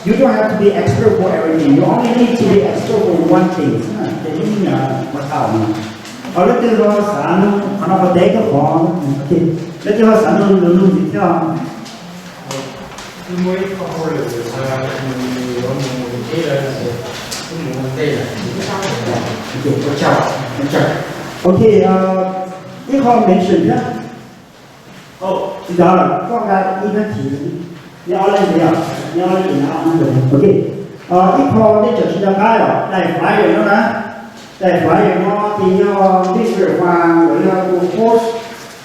you don't have to be expert for everything, you only need to be expert for one thing xwb na, ces yeej ua tau no. Ho leej twg ho xav nug qhov no qhov teb koj qhov, leej twg ho xav nug lus nug ntxiv thiab? Ok, ib qho mention thiab. Tsis tas lawm, koj nqa ib nab thim, neb ob leeg ntxiv, neb ob leeg ntxiv na, ob leeg ntxiv. Ok, ib qho nej tseem tsis nco qab os, daim flyer no na, daim flyer no ces yog Big River Farm uas yog tus host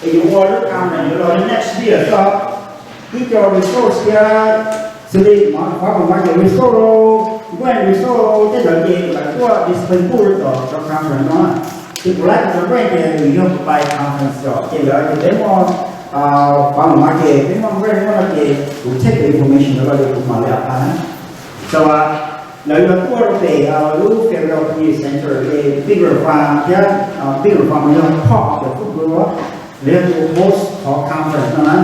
es yuav ua lub conference yuav los next year xwb. Ib co resource thiab, xws li farmer market resource, grant resource tej ntawd ces lawv tuaj display booth rau tom cov conference no. Ces kuv laib cov grant ces nws yog kuv pais conference yom, ces lawv tias peb muaj farmer market, peb muaj grant muaj no ces kuv take the information ntawd los ces kuv mam li apply na. So lawv yuav tuaj rau pem lub Federal Community Center es Big River Farm thiab, Big River Farm yog part of the food group, lawv yog tus host qhov conference no na.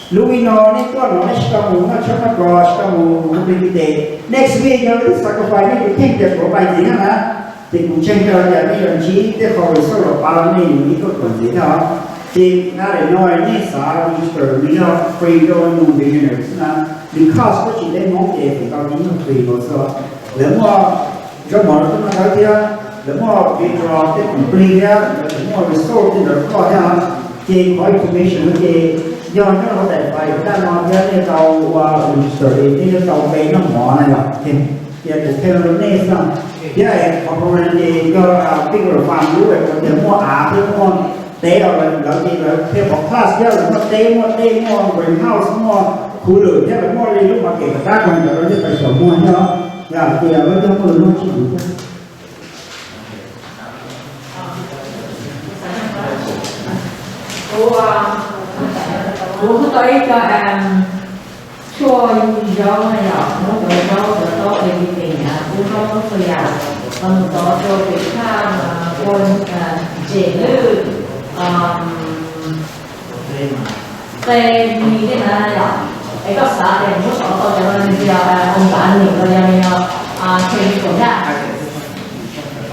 Lub week no nej tuaj no nej tsis tau mus noj tsheb noj kos, tsis tau mus hu plig tes, next week yog lub sacrifice nej tus kheej tias kuv pais ntxiv na, ces kuv ntseeg tau tias nej yuav ntsib tej qho result los pab nej mus ib tuaj tuam ntxiv thiab os. Ces nqa daim no nej xav register, nws yog free rau non-beginner xwb na. Nws cost koj tsis teb Hmoob ces feem ntau ces yog free no xwb. Lawv muaj zaub mov rau tub rau ntawv thiab, lawv muaj video tej khoom plig thiab, lawv muaj resource tej ntawd rau koj thiab. Ces qhov information no ces yog nyob rau hauv daim flyer daj no thiab nej tau ua register es nej yuav tau pe noj mov na yom. Ces kuv qhia rau nej xwb. Thiab qhov program ces yog Big River Farm lub es tias muaj av thiab muaj teb os, lawv ces lawv qhia qhov class thiab lawv muaj teb muaj dej muaj greenhouse muaj khu lwm thiab lawv muaj li lub market tom qab ko ntawd rau nej pais xyuas muag thiab. Yog tias lawv cog muaj lus nug tsis ntxiv thiab. Kuv, kuv kuj tau ib co tshuaj zaub na yom, muab cov zaub cov taub es li pem kuv zaub muab txhua yam los mus tov rau pem thaj ua ntses lwj Tej nws tej na yom, es koj xav tias kuv muab sau tau cov no nws yog ong tav nws los yog nws yog khe li kuam yaj.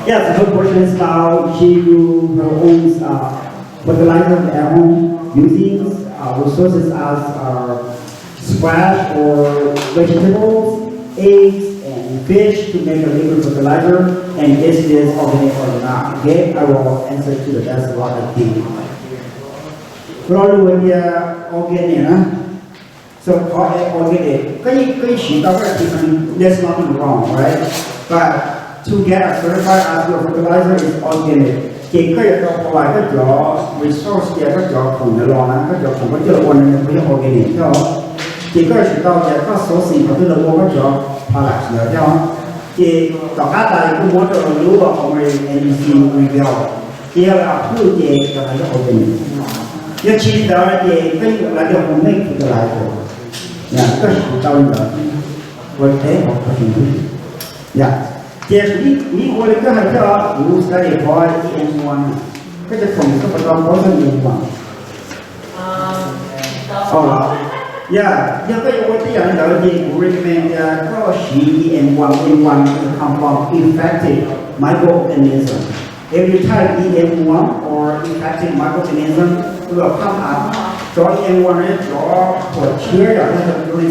Yes, her question is about she do her own uh, fertilizer at home using uh, resources as uh, scratch or vegetables, eggs, and fish to make a liquid fertilizer, and is this organic or not? Okay, I will answer to the best of what I can. Lo lus tias organic na, so qhov organic koj yeej koj yeej siv tau koj ti man, there's nothing wrong, right? But to get a certified as your fertilizer is organic. Ces koj yuav tau provide koj cov resource tias koj cov khoom ntawd los na, koj cov khoom koj coj los ua na nws kuj yog organic thiab. Ces koj yuav tsum tau tias koj sourcing qhov twg los ua koj cov product ntawd thiab. Ces tom qab tas kuj muab rau lub qhov NEC review, ces yog lawv approve ces cov ntawd yog organic. Yog tsis li ntawd ces koj yeej lawv tias homemade fertilizer, koj siv tau li ntawd. Ua teb qhov qhov tsis ntawd. Ces kuv yeej ua li koj hais thiab, kuv study qhov EM one, koj cov khoom koj puas tau paub txog EM one? Yog, yog koj yuav ua tej yam li ntawd ces kuv recommend tias koj siv EM one, EM one come from effective microorganism. If you type EM one or effective microorganism, will come up. Cov EM one no yog cov phuam tshiab yom, yog cov,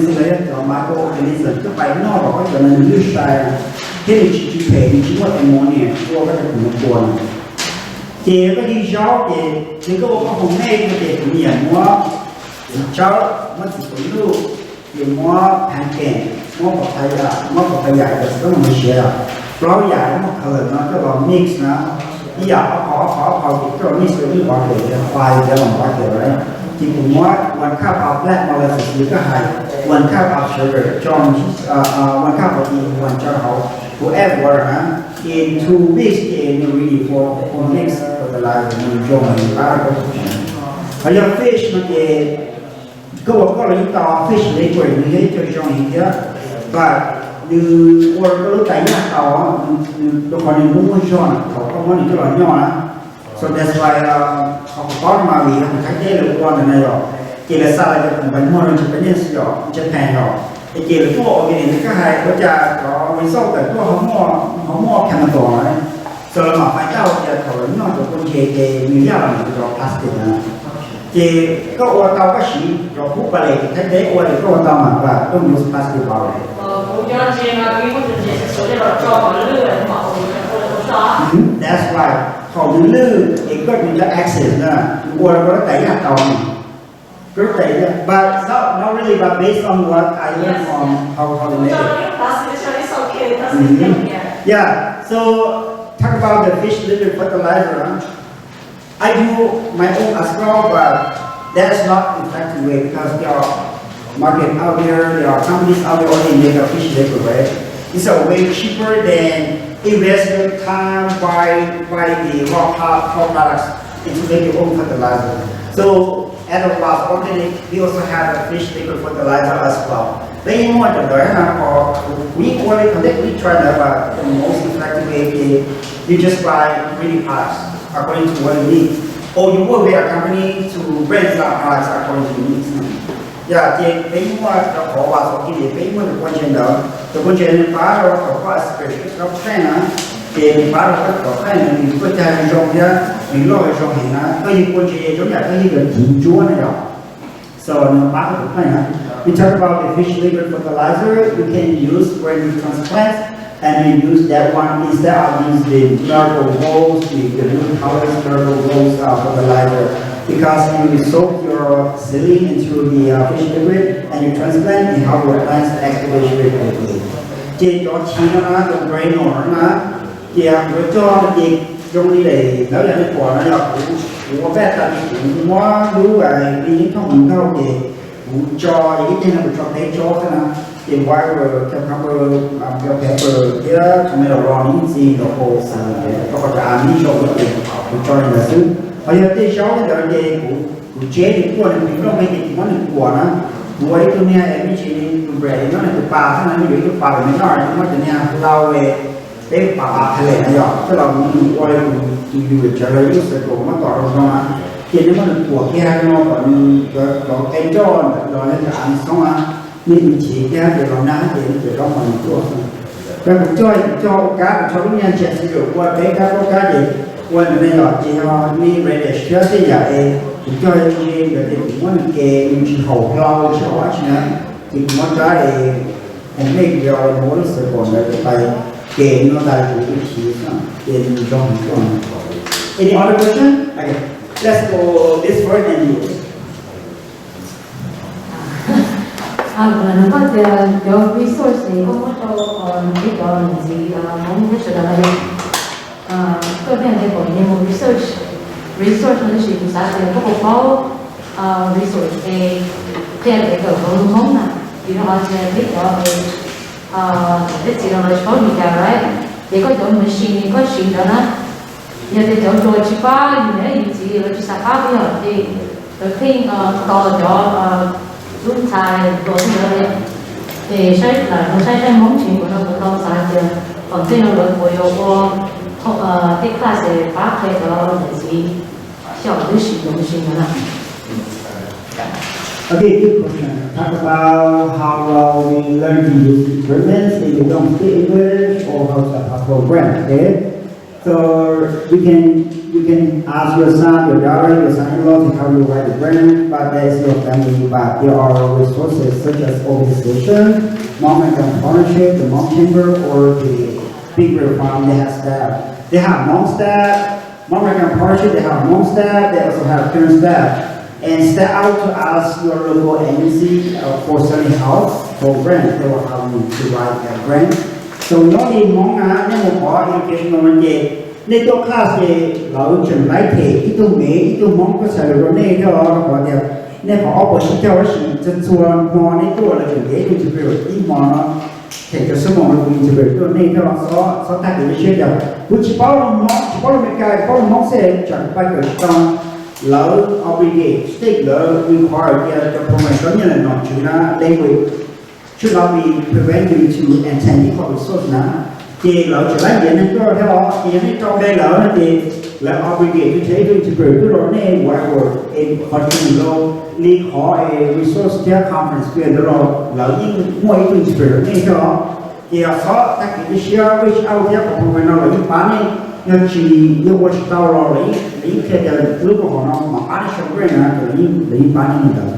cov microorganism twb pais noj los koj cov no nws lwj sai, thiab nws tsis tsis phem, nws tsis muaj ammonia ua koj cov khoom no tua no. Ces koj li zaub ces, ces koj ua koj homemade no ces kuv nyiam muab txiv tsawb, muab txiv tuv luj, ces muab pumpkin, muab papaya, muab papaya, cov txiv koj mus siav, plaub yam muab color no coj los mix na, ib yam ob qho ob qho ob qho ces coj los mix rau ib qho ces fry cov los npaj ces, ces kuv muab one cup of black molasses li koj hais, one cup of sugar, one cup of EM one coj hauv, kuv add water na, in two weeks ces nws ready for, for mix fertilizer, nws zoo li pab rau koj. Ho yog fish no ces koj ua koj los yeej tau, fish liquid nws yog ib co zoo heev thiab, but nws ua rau koj lub tais yaj tau, rau qhov nws muaj muaj zog na thaum koj muab nws coj los nyoj na. So that's why qhov kuv paub no mas vim yog Thaib teb lawv ua ntawm no yom, ces lawv xa los cov company muag rau Japanese yom, Japan yom, ces lawv tuaj ua organic li koj hais, ua cas cov result tawm tuaj ho muaj, ho muaj chemical na. So lawv mam find out tias thaum lawv nyoj cov kua ntses ces nws yaj los ntawm cov plastic na. Ces koj ua tau koj siv cov hub pales Thaib teb ua ces koj ua tau mas, but don't use plastic bottle. That's right. Thaum nws lwj es koj nws cov acid na, nws ua rau koj lub tais yaj tau. Koj lub tais yaj, but not, not really, but based on what I learned from how, how to make it. Yeah, so talk about the fish liquid fertilizer. I do my own as well, but that's not effective way because there are market out there, there are companies out there already make a fish liquid, right? It's a way cheaper than invest your time buy, buy the raw pro-, raw products and to make your own fertilizer. So at the Wise Organic, we also have a fish liquid fertilizer as well. Peb yeej muaj cov ntawd na, kuv yeej ua li, kuv yeej try ntawd, but the most effective way is you just buy three D products according to what you need, or you work with a company to brand some products according to your needs. Yog ces peb yeej muaj cov qhov Wise Organic, peb yeej muaj cov kua ntses ntawd, cov kua ntses nws pab rau cov koj aspiration cov pheej na, ces nws pab rau koj cov pheej na nws tuaj cag zoo thiab nws loj zoo heev na, koj yug kua ntses zoo yam koj yug cov civ ntsuab na yom. So nws pab rau cov pheej na. We talk about the fish liquid fertilizer you can use when you transplant, and you use that one instead of using the miracle grows, the, the blue colors miracle grows uh, fertilizer, because you soak your seedling into the uh, fish liquid and you transplant, it help your plants activate very quickly. Ces cov chiv no na, cov granule no na, ces kuv cog no ces zoo li daim ntawv yam li kuam no yog kuv, kuv ua peb tas ces kuv muab lub li yeeb thooj mus nkaug ces kuv tso, ces ib teg no kuv tso peb tsob xwb na, ces wild cucumber, bell pepper thiab tomato los nws yeej txi nkaus hauv xwb, ces koj qhov cov av nws zoo ces kuv tso li ntawd xwb. Ho yog tej zaub ntawd ces kuv, kuv tseb nws tuaj nws plig nplooj me ces kuv muab nws kuam na, kuv ua ib tug niag me ntsis li tus bread nyob nws tus pas xwb na, nws yuav ib tug pas pem me noj, muab cov niag hlau peb pas pas thaij lem na yom, coj los kuv ua li tus yus tsawv los ib lub circle muab tom rau zoo na. Ces nws muab nws tuam kiag no kom nws cov qe roj ntawd los nws cov av nws xoob a, nws nws chiv kiag ces los nag ces nws cov zaub mas nws tuaj. Kuv cog, kuv cog ua kab, kuv cog lub nyaj ntsia xwb, ua peb kab plaub kab ces ua ntawd ne los ces yog li radish thiab tej yam es kuv cog ze nkawd ces kuv muab nws ke, nws tsis haum hlau tsis haum dab tsi na, ces kuv muab rab es hom mej kuv yog ua lub xav kom ntawd pais ke no tas kuv ua chiv xwb ces nws zoo heev tuaj. Any other question? Okay, let's go this way and you. Kuv lam nug koj tias cov resource koj muab rau peb cov niam txiv Hmoob teb chaws no yog koj thiaj tias kom nyias mus research, research no tab sis kuv xav tias koj puas paub resource es qhia kev kawm hauv lus Hmoob na, vim rau qhov tias peb cov es niam thiab txiv no lawv tsis paub Meskas, right? Ces koj cov machine koj siv ntawd na, yog tias cov hluas tsis pab yus niam yus txiv lawv tsis xav pab peb yom, ces lawv pheej tos cov tub ntxhais hluas xwb ntawd li. Ces saib lawv saib saib Hmoob tsev nkaus no kuv tau xav tias tom ntej no lawv puas yuav ua tej class pab qhia cov niam txiv xyaum lub sim cov machine ntawd na. Okay, good question. Talk about how well we learn to use instruments if we don't speak English or how to apply for grant. Okay, so you can you can ask your son, your daughter, your son-in-law to help you write the grant, but that is your family. But there are resources such as organization, Hmong American Partnership, the Hmong Chamber, or the Big River Farm. They have staff. They have Hmong staff. Hmong American Partnership, they have Hmong staff, they also have Karen staff. And step out to ask your local agency uh, for certain help for grant. They will help you to write that grant. So nyob li Hmoob na, nej mus qhov educational no ces nej tuaj class ces lawv tseem laib them ib tug Mev ib tug Hmoob tuaj xav lus rau nej thiab os, rau qhov tias nej qhov ob puas sib caug tab sis txhua txhua hmo nej tuaj lawv tseem ntiav ib tug interpreter ib hmo no, them cov xab moos rau tus interpreter tuaj nej thiab os. Txhob tag kev lub siab tias kuv tsis paub lus Hmoob, tsis paub lus Meskas, tsis paub lus Hmoob xwb tsam kuv pab kawm tsis tau. Lawv obligate, state lawv require tias cov program cov nyiaj lam nom tswv na, language should not be prevent you to attend ib qho resource na. Ces lawv tseem laib ntiav neeg tuaj thiab os, ces yog nej rau npe lawv no ces lawv obligate to take ib tug interpreter tuaj rau nej whatever, es qhov tseem loj li qhov es resource thiab conference fee ntawd los lawv yeej muaj ib tug interpreter rau nej thiab os. Ces yog txhob tag kev lub siab, reach out thiab qhov program no lawv yeej pab nej, yog tsis yog ua tsis tau los lawv yeej qhia tias lub koom haum no mam pab nej sau grant na, ces lawv yeej pab nej li ntawd.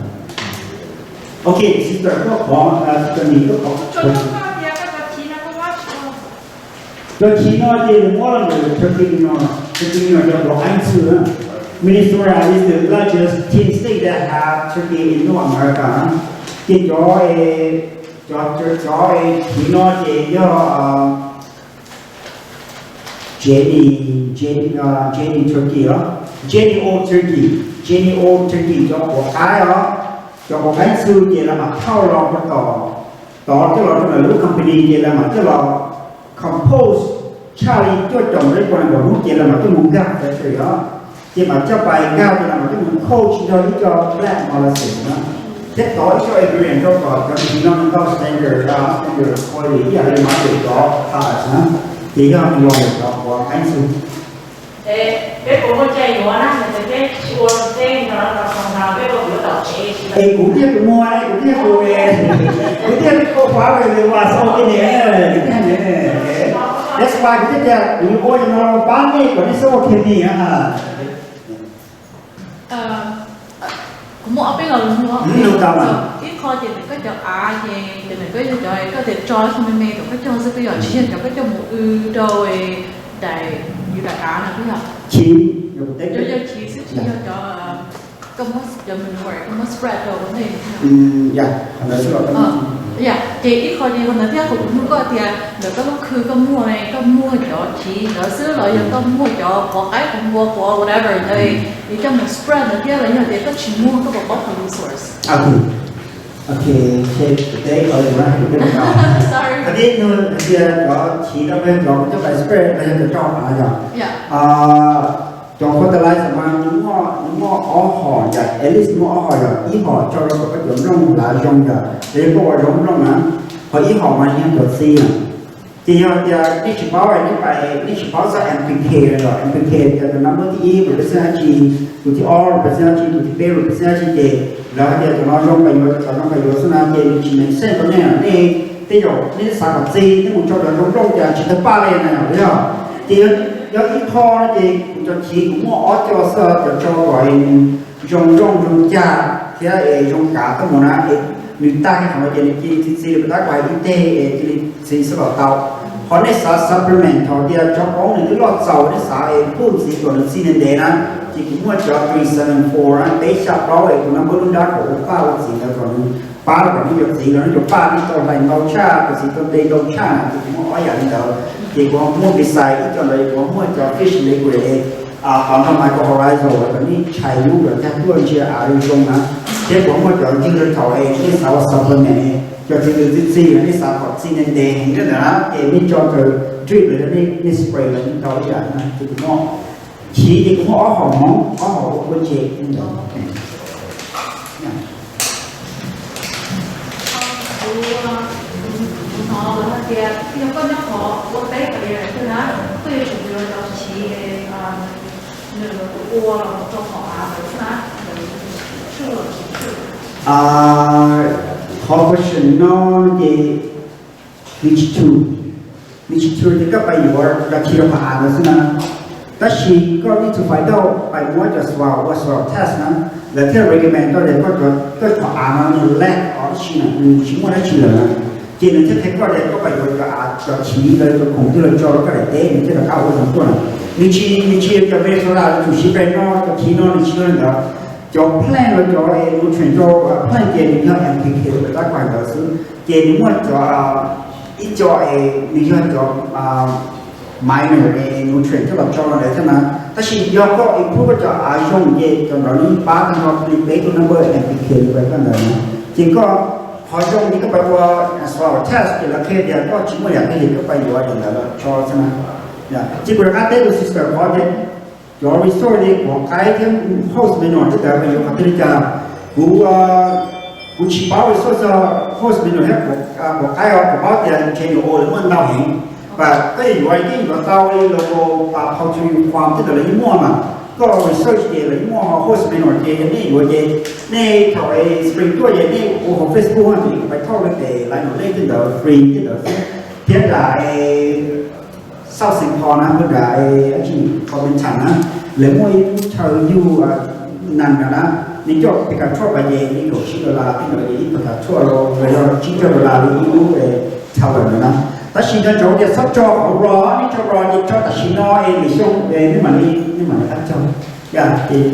Ok, sister, koj qhov, sister Nis, koj qhov cov chiv no ces nws muab los ntawm Turkey no, Turkey no yog Los Angeles. Minnesota is the largest teen state that have Turkey in North America. Ces cov, cov, cov chiv no ces yog Jenny, Jenny, Jenny Turkey os, Jenny O Turkey, Jenny O Turkey cov quav qaib os, cov quav qaib ntxhw ces lawv mam thauj los ua tom, tov coj los rau ntawm lub company ces lawv mam coj los compose tshaj li cuaj caum rau ib puas nees nkaum hnub ces lawv mam coj mus nkag factory os, ces mam coj pais nkag ces lawv mam coj mus coat nrog ib co black molasses na, thiab tov ib co ingredient rau kom cov chiv no nws tau standard, standard quality ib yam li mas cov palace na, ces yog nws los ntawm cov quav qaib ntxhw. Es kuv thiaj tus muag, kuv thiaj tus, kuv thiaj tus kau fab li vas xo li ne, kuv thiaj ne. That's why kuv thiaj tias kuv yuav ua no pab nej kom nej xub ua khe ni. Kuv muaj ob peb lo lus nug. Ib qho ces ntawm koj cov av ces ntawm koj yog cov koj tias tso me me kom koj cog xwb puas yog, tsis yog cov koj coj mus w rau daim, yus daim av na puas yog? Chiv, yog chiv xwb tsis yog cov koj muab cov manure koj muab spread rau ua ntej. Yog, ces ib qho ces qhov ntawd thiab, qhov kuv nug koj tias ntawm koj lub khw koj muag, koj muag cov chiv ntawd xwb los yog koj muag cov quav qaib quav npua quav whatever ntawd, yus coj mus spread ntawd thiab los yog tias koj tsis muag koj puas paub qhov resource? Ok, teb qhov no, qhov tib nug hais tias cov chiv no cov coj pais spread los yog cov rau av yog? Cov fertilizer mas nws muaj, nws muaj ob hom yom, at least muaj ob hom yom, ib hom tso rau kom koj cov nplooj hlav zoo yom, los yog koj ua zoo nplooj na, ho ib hom mas yog cov txiv na. Ces yog tias nej tsis paub, nej pais nej tsis paub txog M P K los, M P K tias tus number thib ib represent dab tsi, tus thib ob represent dab tsi, tus thib peb represent dab tsi, ces lawv hais tias cov no zoo pais yuav, cov no pais yuav xwb na, ces nws tsis make sense rau nej. Nej tej zaum nej xav kom txi, nej mus tso cov zoo nplooj cas tsis tawg paj li na yom, yog. Ces yog ib qho no ces kuv cov chiv kuv muaj ob co xwb, cov tso kom zoo nplooj zoo cag thiab es zoo kav koj mus na, es nws tag qhov no ces nws cia li txi txi li, pab tab kuv hais ib teg es cia li txi xwb los tau. Qhov nej xav supplement thaum tias cov qoob nws twb loj txaus, nej xav es pub ntxiv kom nws txi ntev ntev na, ces kuv muaj cov three seven four na, peb xya plaub es tus number lub nrab kom ua paj ua txiv ntawd kom nws pab kom nej yuav txiv los nej yuav paj nej tau hlais ntau tshaj, kom txiv tau nte ntau tshaj na, ces kuv muaj ob yam li ntawd. Ces kuv muaj beside ib co ntawd, kuv muaj cov fish liquid, qhov no Mycorrhizae kom nej tshais lub los cag tuaj ntsia av zoo na. Thiab kuv muaj cov ywg rau thaum es nej xav ua supplement, cov ywg txi txi los nej xav kom txi ntev ntev heev li ntawd na, ces nej tso cov drip los yog nej spray los yeej tau ib yam na. Ces kuv muaj, chiv ces kuv muaj ob hom hmoov, ob hom ua kua tseg li ntawd. Qhov question no ces mixture, mixture ces koj pais yuav cov chiv rau qhov av ntawd xwb na. Tab sis koj need to find out, pais muab cov swab ua swab test na, lawv thiaj recommend koj tias koj, koj qhov av no nws lack of dab tsi na, nws tsis muaj dab tsi lawm na. Ces nws thiaj qhia koj tias koj pais yuav cov av, cov chiv lawv cov khoom twg los tso rau koj daim teb, nws thiaj rov qab ua zoo tuaj na. Nws tsis, nws tsis cov Minnesota los tsum siv pes no, cov chiv no nws tsis yog li ntawd. Cov plant los cov nutrient rau plant ces nws yog N P K rau pem tab kuas ntawd xwb. Ces nws muaj cov ib co es nws yog cov minor nutrient coj los tso rau ntawd thiab na. Tab sis yog koj improve koj cov av zoo ces cov ntawd nws pab tag nrho li peb tus number N P K rau pem koj ntawd na. Ces koj, qhov zoo ces koj pais ua soil test ces lawv qhia tias koj tsis muaj yam twg ces koj pais yuav cov ntawd los tso xwb na. Ces kuv rov qab teb tus sister qhov tias cov resource li quav qaib thiab horse manure tej ntawd pais yuav qhov twg li cas. Kuv, kuv tsis paub resource txog horse manure thiab quav qaib os, kuv paub tias ntshe nws ua lawv muaj ntau heev. Mas koj yuav yuav yeej yuav tau li los pas poultry farm tej ntawd lawv yeej muaj mas. Koj research ces lawv yeej muaj, horse manure ces yog nej yuav ces nej thaum spring tuaj ces nej ua hauv Facebook ces pais thauj li tes laiv num lej tej ntawd free tej ntawd xwb. Thiab nram South Saint Paul na, nram dab tsi, Covington na, lawv muaj ib lub chaw yug nas na, nws coj pickup truck pais ces ib kaum tsib dollar tej ntawd, ib pickup truck los yog tsib caug dollar li ib lub tower ntawd na. Tab sis nco ntsoov tias txhob tso qhov raw, nej tso raw ces tso tam sim no es lwm xyoo nej mam li, nej mam li qab tso. Yog ces